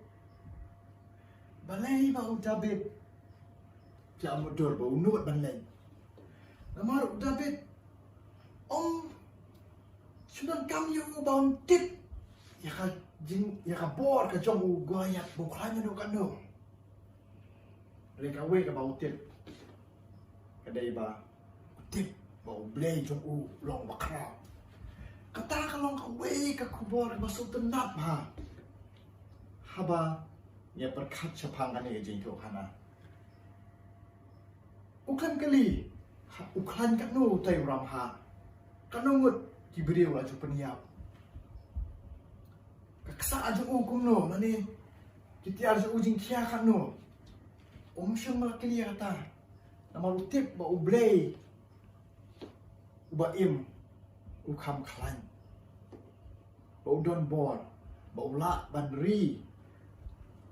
Balei ba u Dabid u la mutdur ba u nud ban leit? Namar u Dabid um shu donkam ïa u ba un tip ïa ka jing, ïa ka bor ka jong u Goliath ba u khlaiñ ïa u katno. Hynrei kawei kaba u tip ka dei ba u tip ba U Blei jong u u long uba khraw. Kata ka long kawei ka khubor kaba sngewtynnat bha haba ngi ïa pyrkhat shaphang kane ka jingïathuhkhana. U khlaiñ kali, u khlaiñ katno utai u ramhah? Katno ngut ki briew la ju pynïap? Ka ksah jong u kumno, lane ki tiar jong u jingkhia katno? Um shym la kylli ïa kata. Namar u tip ba U Blei uba im u kham khlaiñ, ba u don bor, ba u lah ban ri,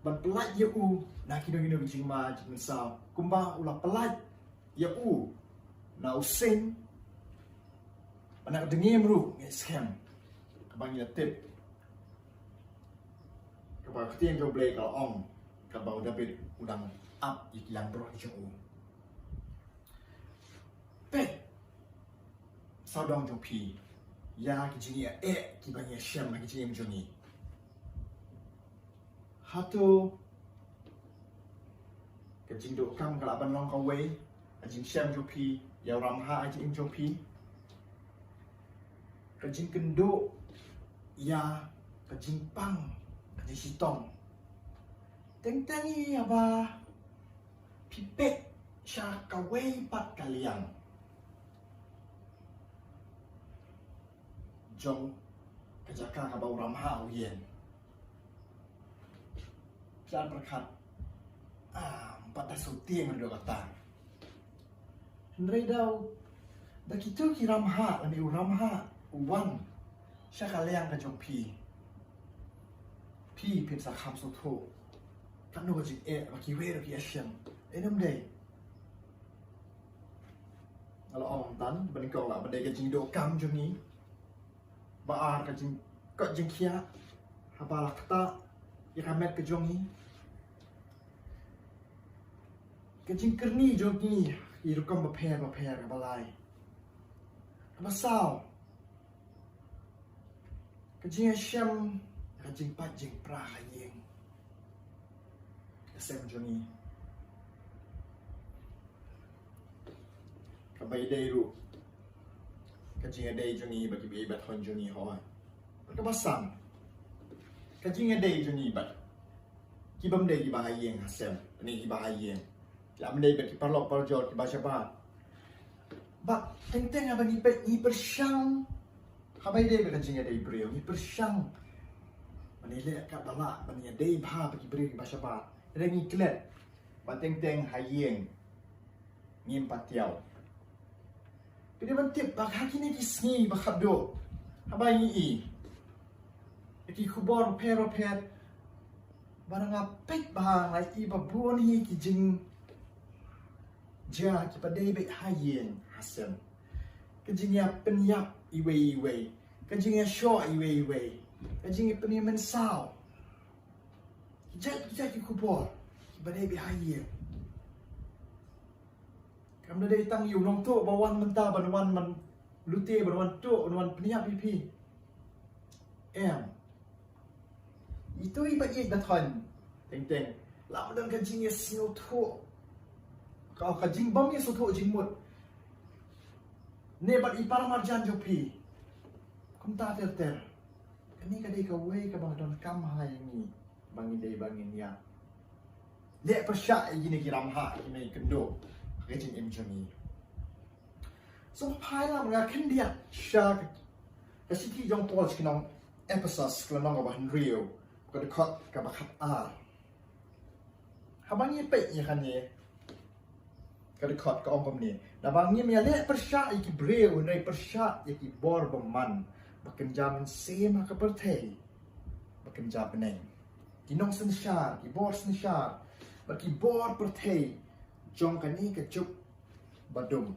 ban pyllait ïa u na kino kino ki jingma jingmynsaw, kumba u la pyllait ïa u na u sing, bad na ka dngiem ruh, ngi skhem, kaba ngi la tip kaba ka ktien jong U Blei ka la ong, kaba u Dabid u dang ap ïa ki langbrot jong u. Peit sawdong jong phi ïa ki jingeh kiba ngi ïa shem ha ki jingim jong ngi. Hato ka jingduh kam ka lah ban long kawei ha jingshem jong phi, ïa u ramhah ha jingim jong phi? Ka jingkynduh ïa ka jingpang, ka jingshitom. Teng teng ïa ba phi peit sha kawei pat ka liang jong ka jaka kaba u ramhah u ïeng. Phi la pyrkhat, ah, ym pat da shu tieng ruh kata. Hynrei da u, da kito ki ramhah, lane u ramhah u wan sha ka liang ka jong phi, phi phin sa kham sngewthuh katno ka jingeh ba kiwei ruh ki ïa shem, eh, ne ym dei? Nga la ong tang, ba nyngkong lah ban dei ka jingduh kam jong ngi. Ba ar, ka jingkoit jingkhiah haba la ktah ïa ka met ka jong ngi. Ka jingkyrni jong ngi ki rukom bapher bapher. Kaba lai, kaba saw, ka jingïashem, ka jingpait jingpra ha ïing, ka sem jong ngi. Kaba ïadei ruh, ka jingïadei jong ngi bad kiba ïeit ba thon jong ngi, hooid. Kaba san, ka jingïadei jong ngi bad ki bym dei kiba ha ïing ha sem, ne kiba ha ïing. Ki ym dei bad ki paralok parajor kiba shabar. Bad teng teng haba ngi peit, ngi pyrshang, haba ïadei bad ka jingïadei briew, ngi pyrshang ban ïaleh katba lah ban ïadei bha bad ki briew kiba shabar. Hynrei ngi klet ba teng teng ha ïing ngim pat thiaw. Phi dei ban tip ba ha kine ki sngi ba khatduh, haba ngi i ki khubor bapher bapher, ba nga peit ba nga i ba bun hi ki jingjia kiba dei beit ha ïing ha sem. Ka jingïapynïap iwei iwei, ka jingïashoh iwei iwei, ka jingïapynïamynsaw. Ki jait ki jait ki khubor kiba dei beit ha ïing. Kam da dei tang ïa u nongtuh ba wan mynta ban wan man lute, ban wan tuh, ban wan pynïap ïa phi. Em. Itu i ba ïeit ba thon. Teng teng. Lam don ka jingïasngewthuh, ka, ka jingbym ïasngewthuh jingmut ne bad i para marjan jong phi. Kumta ter ter. Kane ka dei kawei kaba nga donkam ha ïa ngi, ba ngi dei ba ngin ïa leh pyrshah ïa kine ki ram ha kine ki kynduh ha ka jingim jong ngi. Sngewbha ïa nga khyndiat sha ka shithi jong Paul sha ki nong Ephesus, ka lynnong kaba hynriew, ka dkhot kaba khatar. Haba ngi peit ïa kane ka dkhot ka ong kumne: Naba ngim ïaleh pyrshah ïa ki briew, hynrei pyrshah ïa ki bor bymman ba kynja mynsiem ha ka pyrthei ba kynja bneng, ki nongsynshar, ki bor synshar bad ki bor pyrthei jong kane ka juk ba dum.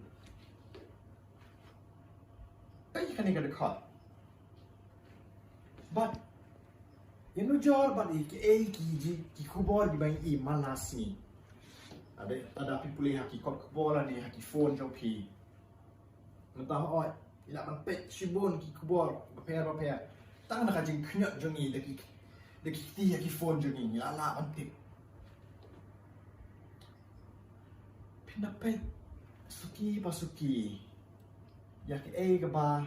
Peit ïa kane ka dkhot. Bad ïa nujor bad ïa kiei ki ji, ki khubor kiba ngi i man la sngi. Lada, lada phi pule ha ki kot khubor lane ha ki phone jong phi, mynta hooid ngi lah ban peit shibun ki khubor bapher bapher. Tang na ka jingkhñiot jong ngi da ki, da ki kti ha ki phone jong ngi, ngi lah lah ban tip. Phin da peit suki pa suki ïa kaei kaba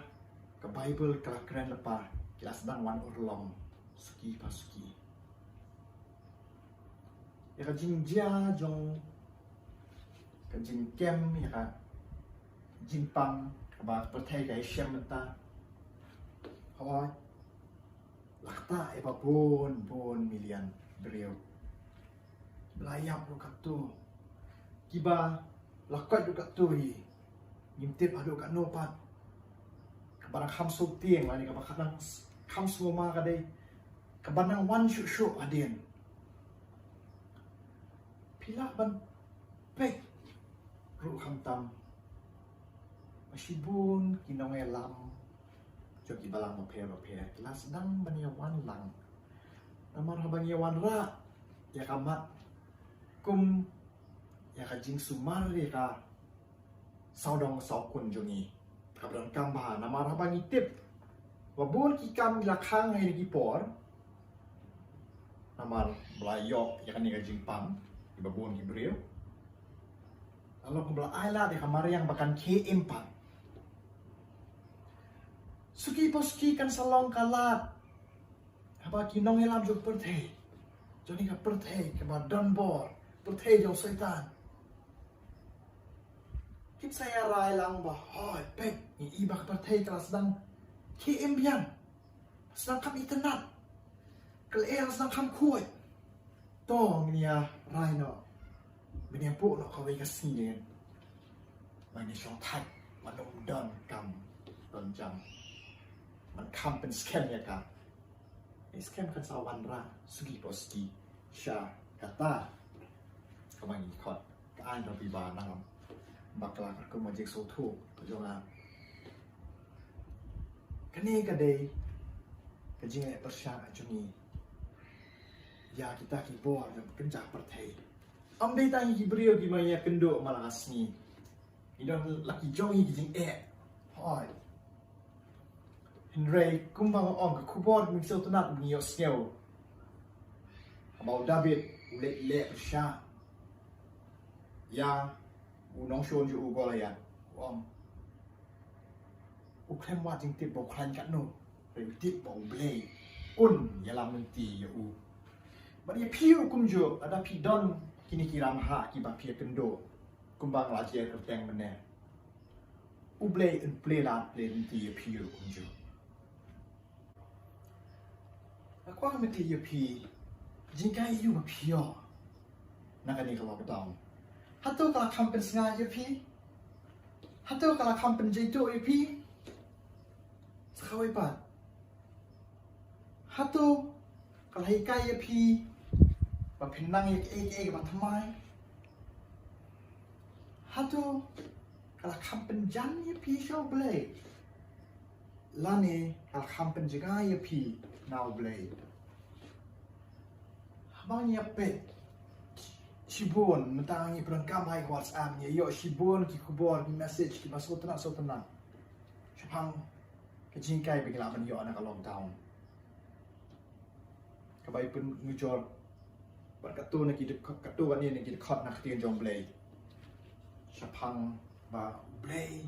ka Baibl ka la kren lypa, ki la sdang wan urlong suki pa suki. Ïa ka jingjia jong ka jingkem, ïa ka jingpang kaba ka pyrthei ka ïashem mynta. Hooid, la ktah ïa ba bun bun million briew. Ba la ïap ruh katto, kiba la koit ruh katto hi. Ngim tip haduh katno pat. Kaba dang kham sngewtieng lane kaba dang kham sngewma ka dei kaba nang wan shuh shuh hadien. Phi lah ban peit ruh khamtam ba shibun ki nongïalam jong ki balang bapher bapher ki la sdang ban ïa wan lang. Namar haba ngi ïa wanrah ïa ka mat kum ïa ka jingsumar ïa ka sawdong sawkun jong ngi, kaba donkam bha, namar haba ngi tip ba bun ki kam ki la khang ha kine ki por, namar ba la ïoh ïa kane ka jingpang ïa ba bun ki briew. Namar kumba la ai lad ïa ka mariang ba kan khie im pat. Suki pa suki kan sa long ka lad haba ki nongïalam jong pyrthei, jong kane ka pyrthei kaba donbor, pyrthei jong Soitan, kin sa ïa rai lang ba, hooid, peit, ngi i ba ka pyrthei ka la sdang khie im biang, sdang kham itynnad, ka lyer sdang kham khuid. To ngin ïa rai noh, ngin ïa buh noh kawei ka sngi, ngin ïa shong thait, man ym don kam don jam, man kham pynskhem ïa ka. Ngi skhem kan sa wanrah suki pa suki sha kata kaba ngi khot. Ka aiñ ka phi ba nang bakla ka kum ma jingsngewthuh ka jong nga. Kane ka dei ka jingleh pyrshah jong ngi ïa kita ki bor jong kynja pyrthei. Ym dei tang ïa ki briew kiba ïakynduh man la ka sngi. Ngi don la ki jong ngi ki jingeh. Hooid. Hynrei kumba nga ong, ka khubor mynsiem tynnad ngi ïohsngew. Haba u David u leit leh pyrshah ïa u nongshun jong u Goliath, u ong, u khlem wad jingtip ba u khlaiñ katno, hynrei u tip ba U Blei un ïalam lynti ïa u. Bad ïa phi ruh kumjuh, lada phi don kine ki ramhah kiba phi ïakynduh, kumba nga la jer kyrteng mynne, U Blei un plie lad plie lynti ïa phi ruh kumjuh. Nga kwah ban tip ïa phi, jingkyrkhu ba phi ïoh na kane ka lockdown, hato ka la kham pynsngew ïa phi? Hato ka la kham pynjai tuh ïa phi? Sa kawei pat. Hato ka la hikai ïa phi ba phin nang ïa kaei kaei kaba thymmai? Hato ka la kham pynjan ïa phi sha U Blei? Lane ka la kham pynjngai ïa phi na U Blei? Haba ngi ïa peit shibun, mynta ngi pyndonkam ha WhatsApp, ngi ïoh shibun ki khubor, ki message kiba sngewtynnat sngewtynnat shaphang ka jinghikai ba ngi lah ban ïoh na ka lockdown. Kaba i pynnujor bad katto na ki dkhot, katto katne na ki dkhot na ka ktien jong U Blei shaphang ba U Blei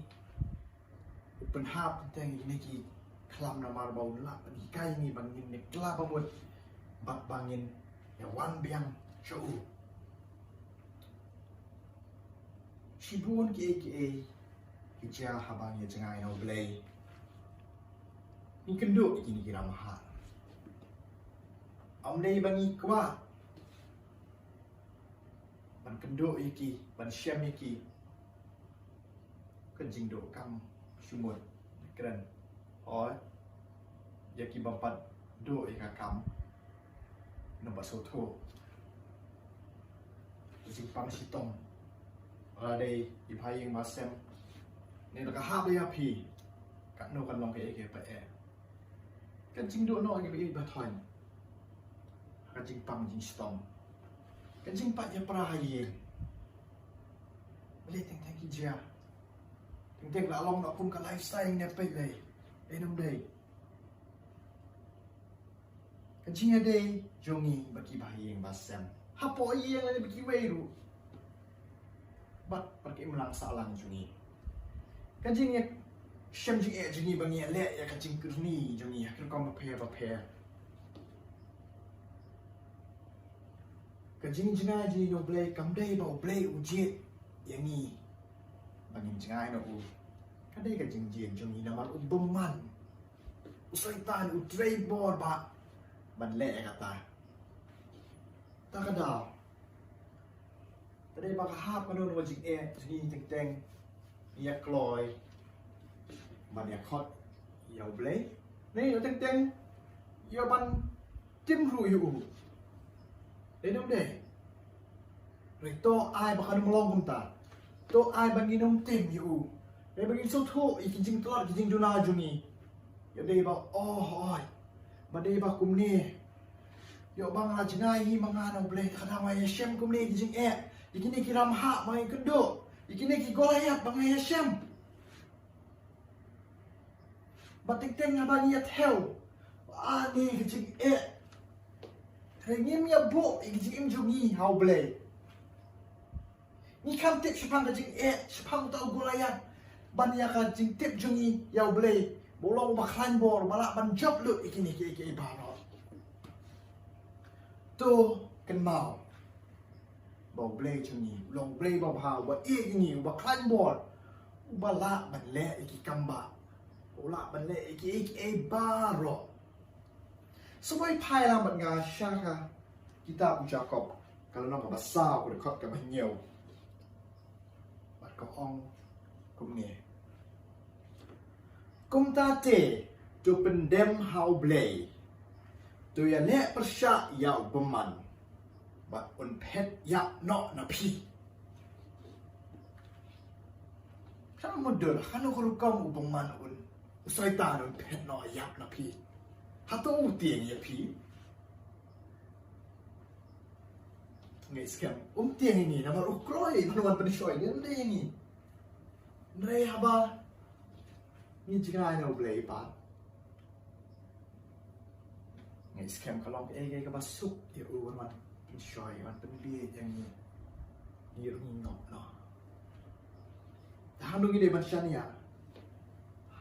u pynhap teng ïa kine ki khlam namar ba un lah ban hikai ïa ngi ba ngin ïa kylla ba mut bad ba ngin ïa wan biang sha u. Shibun kiei kiei ki jia haba ngi ïa jngai na U Blei. Ngi kynduh ïa kine ki ramhah. Ym dei ba ngi kwah ban kynduh ïa ki, ban shem ïa ki. Ka jingduh kam shu mut kren. Hooid, ïa ki bym pat duh ïa ka kam, naba sngewthuh. Ka jingpang shitom. Lada dei i bha ïing bha sem, ne la ka hap ïa phi, katno kan long kaei kaei pat eh. Ka jingduh noh ïa ka ïeit ba thoiñ. Ka jingpang jingshitom. Ka jingpait ïapra ha ïing. Balei teng teng ki jia? Teng teng la long noh kum ka lifestyle ne peit lei. Ei, ym dei. Ka jingïadei jong ngi bad ki bha ïing bha sem hapoh ïing lane bad kiwei ruh, bad bad ka imlang sahlang jong ngi. Ka jingïashem jingeh jong ngi ba ngi ïaleh ïa ka jingkyrni jong ngi ha ki rukom bapher bapher. Ka jingjngai jong ngi na U Blei kam dei ba U Blei u jied ïa ngi ba ngin jngai na u. Ka dei ka jingjied jong ngi namar u bymman, u Soitan u trei bor ba ban leh ïa kata. Ta ka daw, ta dei ba ka hap kano kano ka jingeh jong ngi teng teng ïa kloi ban ïa khot ïa U Blei, ne ïa teng teng ïa ban tim ruh ïa u. Dei ne ym dei? Hynrei to ai ba kan ym long kumta. To ai ba ngin ym tim ïa u. Hynrei ba ngin sngewthuh ïa ki jingtlot ki jingduna jong ngi. Ïa dei ba, oh, hooid, ba dei ba kumne. Ïoh ba nga jngai hi ma nga na U Blei, ka dei ba nga ïashem kumne ki jingeh. Ïa kine ki ramhah ba nga ïakynduh. Ïa kine ki Goliath ba nga ïashem. Ba teng teng haba ngi ïa thew, ah, ngi ka jingeh, hynrei ngim ïa buh ïa ka jingim jong ngi ha U Blei. Ngi kham tip shaphang ka jingeh, shaphang uta u Goliath, ban ïa ka jingtip jong ngi ïa U Blei ba u long uba khlaiñ bor, ba lah ban jop lut ïa kine kiei kiei baroh. To kynmaw ba U Blei jong ngi u long U Blei ba bha, uba ïeit ïa ngi, uba khlaiñ bor, uba lah ban leh ïa ki kam ba, u lah ban leh ïa kiei kiei baroh. Sngewbha phai lang bad nga sha ka kitab u Jakob, ka lynnong kaba saw, ka dkhot kaba hynñiew. Bad ka ong kumne: Kumta te, to pyndem ha U Blei, to ïaleh pyrshah ïa u bymman, bad un phet ïap noh na phi. Sngewbha mutdur, kano ka rukom u bymman un, u Soitan un phet noh ïap na phi? Hato u tieng ïa phi? Ngeit skhem um tieng ïa ngi namar u kloi ban wan pynshoi, ym dei ïa ngi. Hynrei haba ngi jngai na U Blei pat, ngeit skhem ka long kaei kaei kaba suk ïa u ban wan pynshoi, wan pynbieit ïa ngi. Ngi ruh ngi ngop noh. Te hangno ngi dei ban shaniah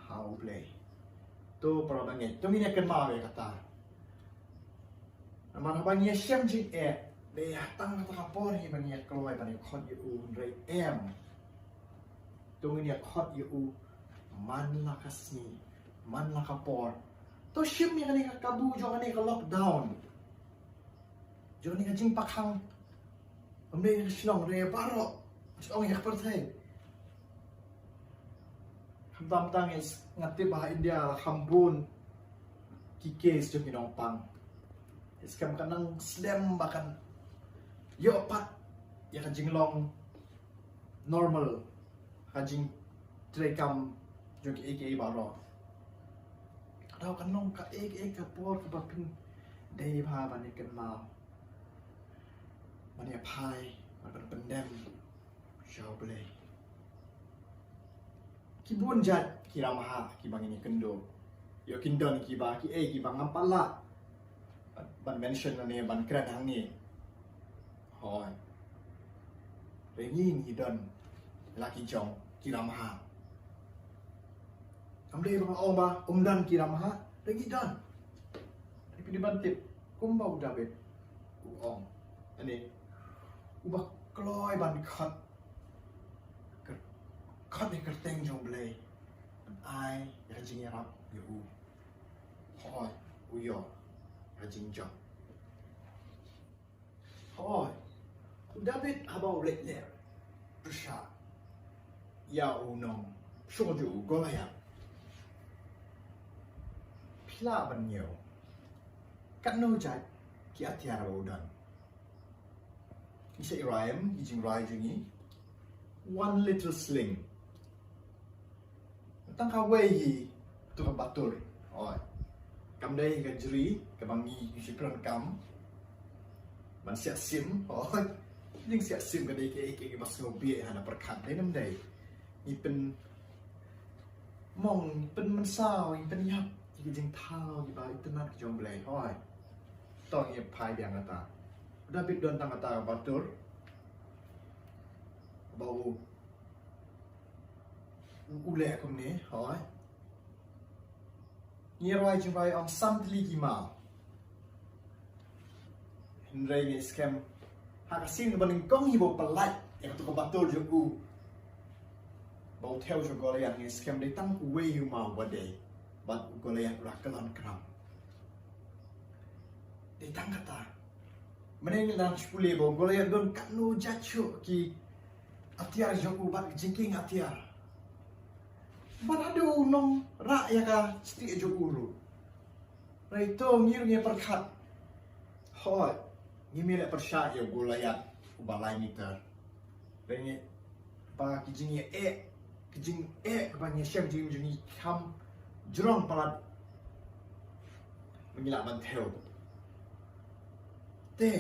ha U Blei? To para bangeit, to ngin ïa kynmaw ïa kata. Namar haba ngi ïashem jingeh, dei ha tang kata ka por hi ba ngi ïa kloi ban ïa khot ïa u, hynrei em. To ngin ïa khot ïa u man la ka sngi, man la ka por. To shim ïa kane ka kabu jong kane ka lockdown, jong kane ka jingpang khang. Ym dei ka shnong, hynrei baroh, shnong ïa ka pyrthei. Tam tang is nga tip ba ha India la kham bun ki case jong ki nongpang. Is kam ka nang slem ba kan ïoh pat ïa ka jinglong normal, ka jingtrei kam jong ki ei ki ei baroh. Daw kan long ka ei ki ei ka por kaba phin dei ba ban ïa kynmaw, ban ïa phai, ban pyndem sha U Blei. Ki bun jait ki ram ha kiba ngin ïa kynduh. Ïoh kin don kiba ki ei kiba ngam pat lah ban mention nangne ban kren hangne. Hooid. Re ngi ngi don la ki jong ki ram ha. Kam dei ba nga ong ba um don ki ram ha, re ngi don. Re phi dei ban tip kumba u David u ong. Ani uba kloi ban khot, khot ïa ka kyrteng jong U Blei. Ban ai ïa ka jingïarap ïa u. Hooid, u ïoh ïa ka jingjop. Hooid, u David haba u leit leh pyrshah ïa u nongshong jong u Goliath. Phi lah ban ñiew katno jait ki atiar ba u don. Ngi sa rai em ki jingrai jong ngi. One little sling. Tang kawei hi tu ka batur. Oi. Kam dei ka jri kaba ngi ngi shu pyndonkam ban siah sim. Oi. Jing siah sim ka dei ka ei ka ei kaba sngewbha hana pyrkhat dei nam dei. Ngi pyn mong, ngi pynmynsaw, ngi pynïap ïa ki jingthaw kiba itynnad ki jong U Blei. Oi. To ngi phai biang kata. David don tang kata ka batur ba u u leh kumne, hooid. Ngi rwai jingbai ong san tylli ki maw. Hynrei ngi skhem ha ka sien kaba nyngkong hi ba u pynlait ïa kato ka batur jong u ba u thew jong u Goliath, ngi skhem dei tang uwei u maw ba dei bad u Goliath u la kyllon kram. Dei tang kata. Mynne ngi dang shu pule ba u Goliath don katno jait shuh ki atiar jong u bad ki jingkieng atiar. Bad haduh u nongrah ïa ka stieh jong u ruh. Hynrei to ngi ruh ngi pyrkhat. Hooid, ngim leh pyrshah ïa u Goliath uba lai meter. Hynrei ngi ba ki jingeh, ki jingeh ba ngi shem jingim jong ngi kham jrong palat ba ngi lah ban thew. Te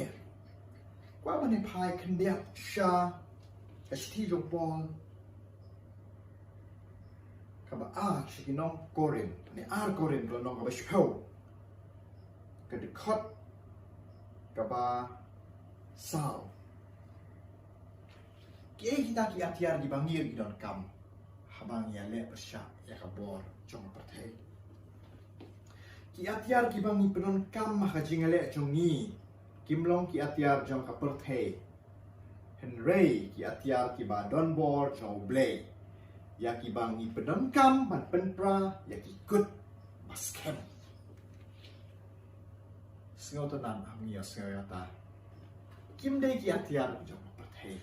kwah ban ïa phai khyndiat sha ka shithi jong u Paul kaba ar sha ki nong Korinth, ne ar Korinth, ka lynnong kaba shiphew, ka dkhot kaba saw. Kiei kita ki atiar kiba ngi ki donkam haba ngi ïaleh pyrshah ïa ka bor jong ka pyrthei? Ki atiar kiba ngi pyndonkam ha ka jingïaleh jong ngi kim long ki atiar jong ka pyrthei, hynrei ki atiar kiba don bor jong U Blei, ïa kiba ngi pyndonkam ban pynpra ïa ki kut ba skhem. Sngewtynnad, ha ngi ïa sngew ïa ta. Kim dei ki atiar jong ka pyrthei.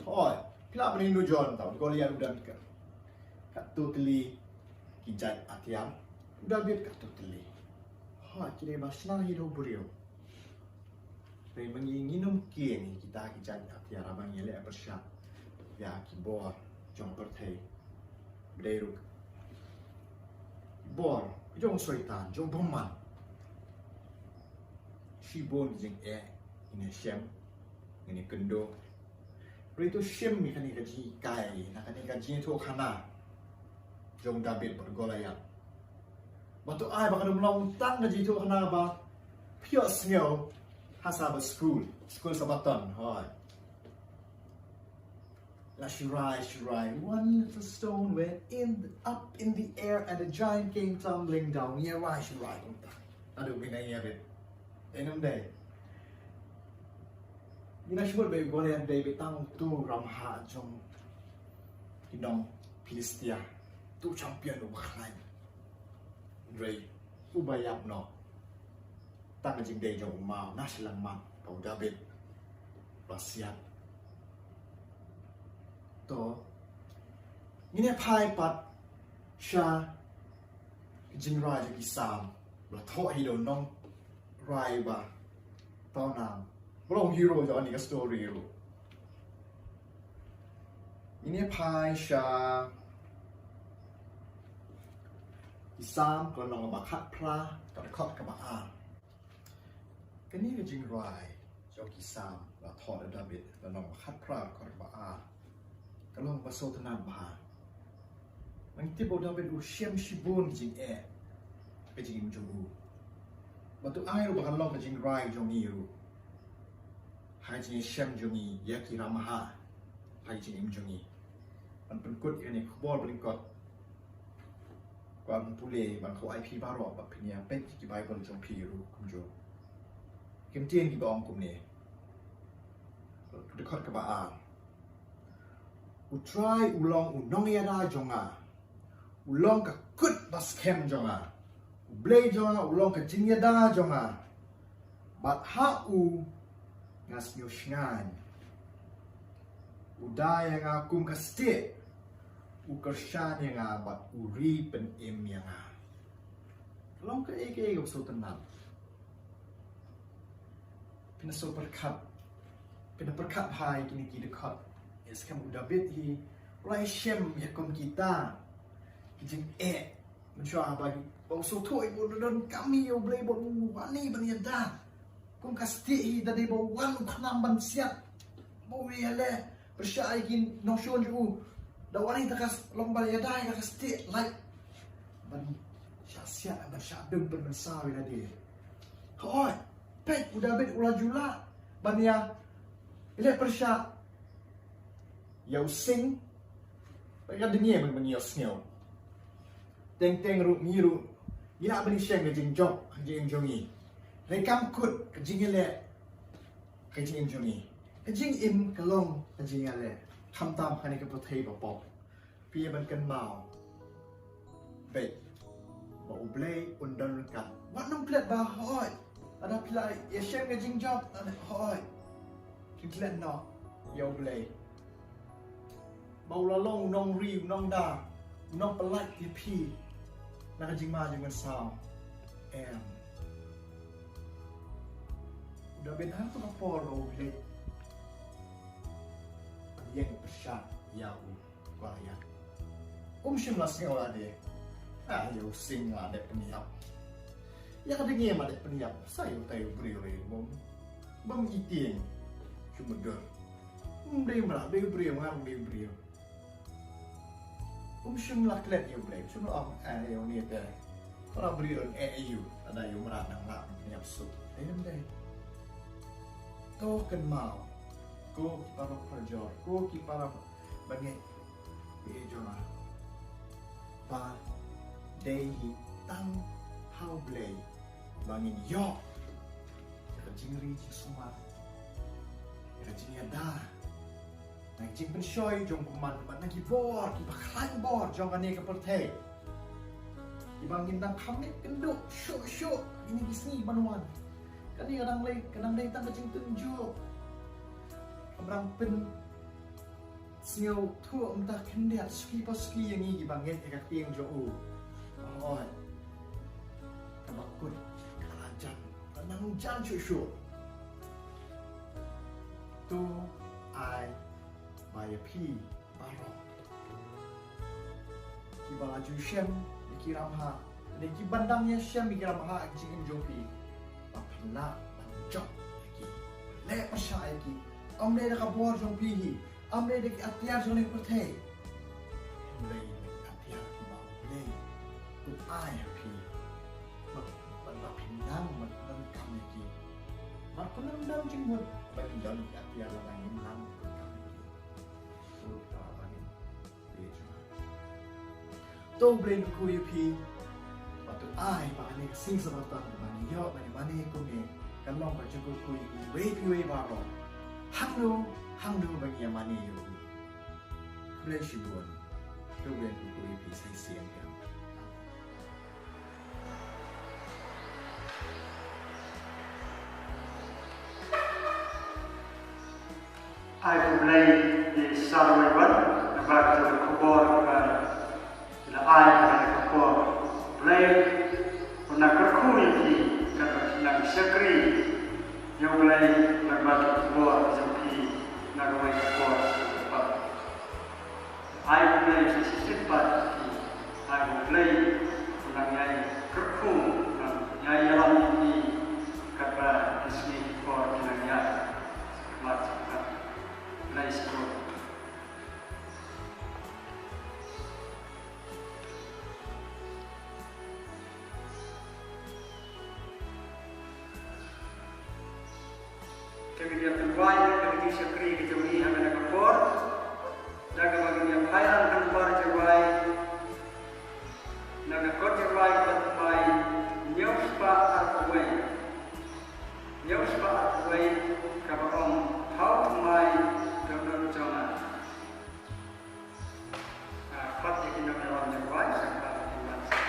Hooid, phi lah ban ïohi, John, ta u Goliath u don ka, katto tylli ki jait atiar. U David katto tylli. Hooid, ki dei ba shna hi da u briew. Hynrei ma ngi ngin ym kieng ïa kita ki jait atiar haba ngi ïaleh pyrshah ïa ki bor jong ka pyrthei. Ba dei ruh bor jong u Soitan, jong u bymman. Shibun ki jingeh ngin ïa shem, ngin ïa kynduh. Hynrei to shim ïa kane ka jinghikai, na kane ka jingïathuhkhana jong David bad Goliath. Ba to ai ba kan ym long tang ka jingïathuhkhana ba phi ïohsngew ha Sabbath school, school Sabbaton, hooid. La shu rai, shu rai, one little stone went in, up in the air and the giant came tumbling down. Ngi rai shu rai kumta. Aduh, ngi nang ïa bit. Dei nam dei? Ngi nang shu mut ba u Goliath dei beit tang uto u ramhah jong ki nong Philistia, uto u champion uba khlaiñ. Hynrei uba ïap noh. Tang ka jingdei jong u maw na shyllangmat ba u David ba siat. To ngin ïa phai pat Sha ka jingrai jong ki Salm ba la thoh hi da u nongrai ba tau nam, ba long hero jong kane ka story ruh. Ngin ïa phai sha ki Salm ka lynnong ba khatphra, ka dkhot kaba ar. Kane ka jingrai jong ki Salm la thoh da u David, lynnong ba khatphra, dkhot kaba ar, ka long ba sngewtynnat bha. Nga tip ba u David u shem shibun ki jingeh ha ka jingim jong u. Bad to ai ruh ba kan long ka jingrai jong ngi ruh ha ka jingïashem jong ngi ïa ki ramha ha ka jingim jong ngi. Ban pynkut ïa kane ka khubor ba lyngkot, kwah ban pule ban khot ïa phi baroh ba phin ïa peit ki Baibl jong phi ruh kumjuh. Ki ktien kiba ong kumne. Dkhot kaba ar. U Trai u long u nongïada jong nga, u long ka kut ba skhem jong nga. U Blei jong nga u long ka jingïada jong nga, bad ha u nga sngew shngaiñ. U da ïa nga kum ka stieh, u kyrshan ïa nga bad u ri pynim ïa nga. Long kaei kaei kaba sngewtynnat. Phin sa pyrkhat, phin pyrkhat ha kine ki dkhot. Ïa skhem u David hi u la shem ïa kum kita ki jingeh. Mynshuwa ba u sngewthuh ba u donkam ïa u Blei ba u wan ban ïada. Kum ka stieh hi da dei ba u wan u khnam ban siat. Ba u ïaleh pyrshah ïa ki nongshun jong u. Da wan ïa ka long ba ïada ïa ka stieh lait ban shah siat ban shah dum ban mynsaw ïa lade. Hooid, peit u David u la ju lah ban ïaleh pyrshah ïa u sing. Ba ka dei ban ïohsngew. Teng teng ruh ngi ruh ngi lah ban ïashem ka jingjop ha ka jingim jong ngi. Hynrei kam kut ka jingïaleh ha ka jingim jong ngi. Ka jingim ka long ka jingïaleh. Khamtam ha kane ka pyrthei ba pop. Phi ïa ban kynmaw beit ba u Blei un don ryngkat. Wat nym klet ba hooid. Lada phi la ïashem ka jingjop, hooid, phi klet noh ïa u Blei. Ba u la long u nongri, u nongda, u nongpyllait ïa phi na ka jingma jingmynsaw. Em. U David ha kato ka por ba u leit ïeng pyrshah ïa u Goliath. Um shym la sngew lade. Ah, ïa u sing la dep pynïap. Ïa ka dynge ma dep pynïap. Sa ïa utai u briew re bym, bym i tieng. Shu mudui. Um dei mrad, dei u briew, ngan dei u briew. Um shym la klet ïa u Blei, um shym la ong, eh, ïa une te. Para briew un eh ïa u, lada ïa u mrad nang lah pynïap suk. Dei ym dei. To kynmaw. Ko ki para parajor, ko ki para bangeit. Ïa jong nga. Ba dei hi tang ha u Blei ba ngin ïoh ïa ka jingri jingsumar, ïa ka jingïada, na ka jingpynshoi jong u Kynrad bad na ki bor kiba khlaiñ bor jong kane ka pyrthei. Kiba ngin dang kham leit kynduh shuh shuh ha kine ki sngi ban wan. Kane ka dang lei, ka dang dei tang ka jingtynjuh. Ka dang pyn sngewthuh mynta khyndiat suki pa suki ïa ngi kiba ngeit ïa ka ktien jong u. Hooid. Kaba kut ka la jan, ka nang jan shuh shuh. To ai ba ïa phi baroh kiba la ju shem ïa ki ramha, ne kiba dang ïa shem ïa ki ramha ha ka jingim jong phi, ba phin lah ban jop ïa ki, leh pyrshah ïa ki. Ym dei da ka bor jong phi hi, ym dei da ki atiar jong kane ka pyrthei. Hynrei da ki atiar kiba U Blei u ai ha phi. Ba, ba, ba phin nang ban donkam ïa ki. Ba phin nang dang jingmut ba ngin don ïa ki atiar lada ngim nang ban donkam ïa ki. To, to, ba ngin To U Blei un kyrkhu ïa phi. Bad to ai ba kane ka sngi Sabbaton ba ngi ïoh ban ïa mane kumne kan long ka jingkyrkhu ïa iwei pa iwei baroh. Hangno hangno ba ngi ïa mane ïa u. Khublei shibun. To U Blei un kyrkhu ïa phi sa shisien. Ai khublei ïa i Sir Wayburn, namar kata ka khubor ba, ba La ai ha kane ka por, Blei un nang kyrkhu ïa phi, katba phi nang shakri ïa U Blei lyngba ki khubor jong phi na kawei ka por sha kaba. Ai U Blei sa shisien pat ïa phi, ai U Blei un nang ïai kyrkhu, nang ïai ïalam ïa phi, katba ki sngi ki por ki nang ïaid. Mat, mat. Blei shisien. Te ngin ïa pynduwai ïa ka jingshakri ka jong ngi ha kane ka por. Da kaba ngin ïa phai lang ha ka por jingduwai. Na ka kot jingduwai kaba thymmai hynñiew spah arphew wei. Hynñiew spah arphew wei kaba ong, Thaw thymmai dohnud jong nga. Ah, pat ïa ki nongïalam jingduwai, sngewbha kin wan sha.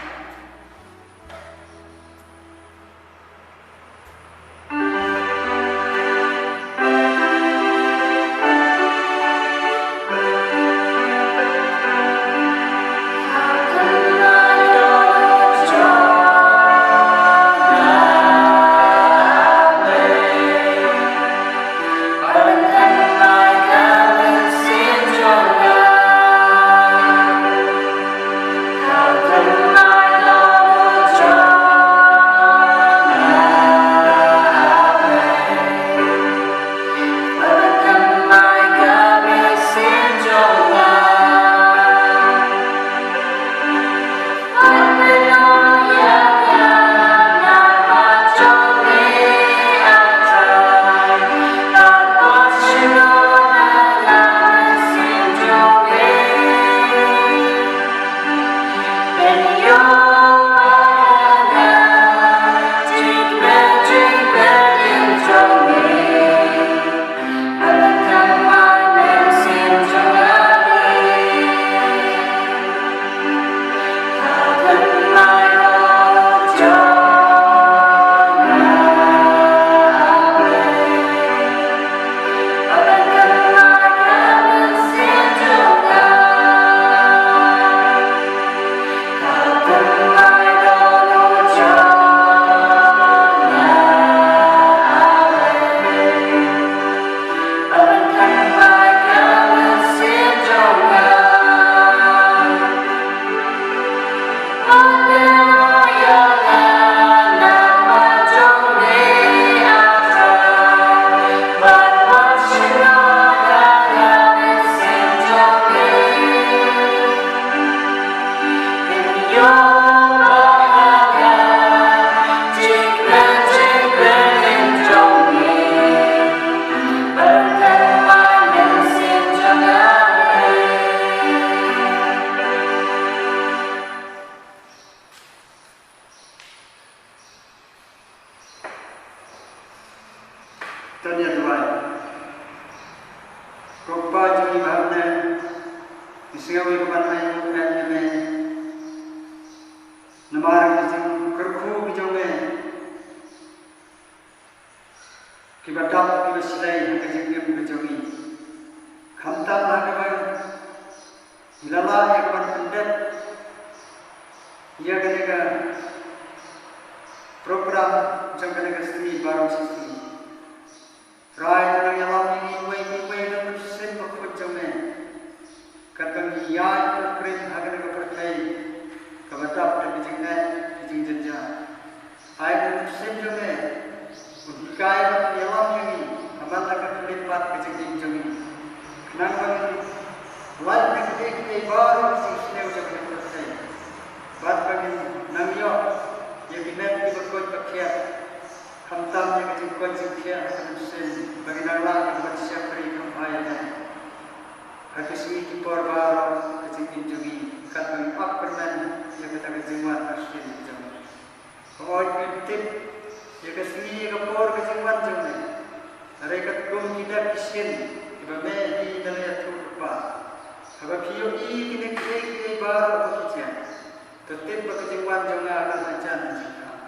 To ngin ïa duwai. Ko Kpa jong ngi ba ha bneng, ngi sngew ïa ka ban ai nguh ïa me namar ka jingkyrkhu ka jong me. Kiba dap kiba shlei ha ka jingim ka jong ngi. Khamtam ha kaba ngi la lah ïa ka ban pyndep ïa kane ka program jong kane ka sngi baroh shi sngi. Trai, to nang ïalam ïa ngi uwei pa uwei na ka mynsiem bakhuid jong me. Katba ngi ïaid ngi kren ha kane ka pyrthei kaba dap da ka jingeh, ka jingjynjar. Ai ba u Mynsiem jong me un hikai bad ïalam ïa ngi ha man la ka khlieh pat ka jingim jong ngi. Khnang ba ngin lait na kiei kiei baroh ki jingsniew jong ka pyrthei. Bad ba ngin nang ïoh ïa ki met kiba koit ba khiah. Khamtam ïa ka jingkoit jingkhiah ha ka mynsiem ba ngin nang lah ïa ka ban shakri kham bha ïa me. Ha ki sngi ki por baroh ka jingim jong ngi, katba ngi ap kyrmen ïa kata ka jingwan arsien jong me. Hooid, ngim tip ïa ka sngi ïa ka por ka jingwan jong me. Hynrei katkum ki dep ki shin kiba me hi da la ïathuh lypa, haba phi ïohi ïa kine kiei kiei baroh ba ki jia, to tip ba ka jingwan jong nga ka la hajan jingkhang.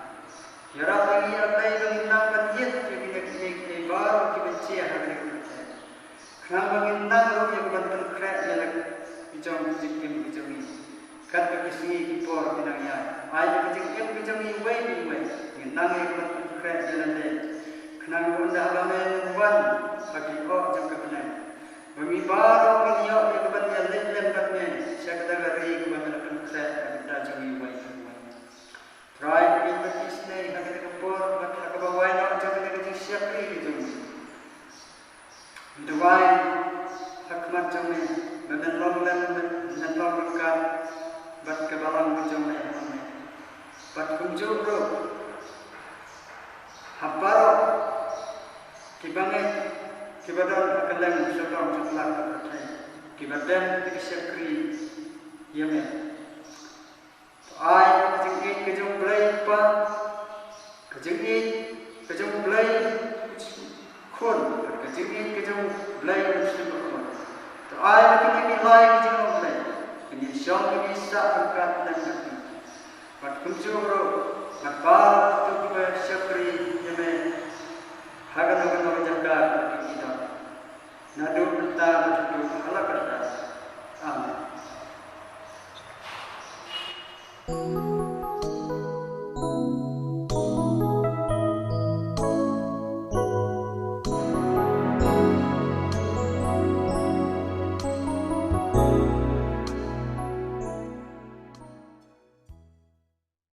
Ïarap ïa ngi, A Blei, ba ngin nang ban ïit ïa kine kiei kiei baroh kiba jia ha kane ka pyrthei. Khnang ba ngin nang ruh ïa ka ban pynkhreh ïa la ki jong ka jingim ka jong ngi. Katba ki sngi ki por ki nang ïaid, ai ba ka jingim ka jong ngi iwei pa iwei ngin nang ïa ka ban pynkhreh ïa lade, khnang ba ynda haba men wan ha ki hok jong ka bneng, ba ngi baroh ngin ïoh ïa ka ban ïaleit lem bad me sha kata ka ri kaba me la pynkhreh ha ka bynta jong ngi iwei pa iwei. Trai, ngin bad isynei ha kata ka por bad ha kaba wai noh jong kata ka jingshakri ka jong ngi. Ngi duwai ha khmat jong me ba men long lem, men long ryngkat bad ka balang ka jong me ha me. Bad kumjuh ruh ha baroh ki bangeit kiba don ha kylleng sawdong sawklam ka pyrthei kiba don ka shakri ïa me. To ai ka jingïeit ka jong U Blei Kpa, ka jingïeit ka jong U Blei Khun, bad ka jingïeit ka jong U Blei Mynsiem Bakhuid. To ai ba kine ki lai ki jong U Blei kin ïashong, kin ïasah ryngkat lem bad ngi. Bad kumjuh ruh bad baroh kiba shakri ïa me ha kano kano ka jaka ba ki don, naduh mynta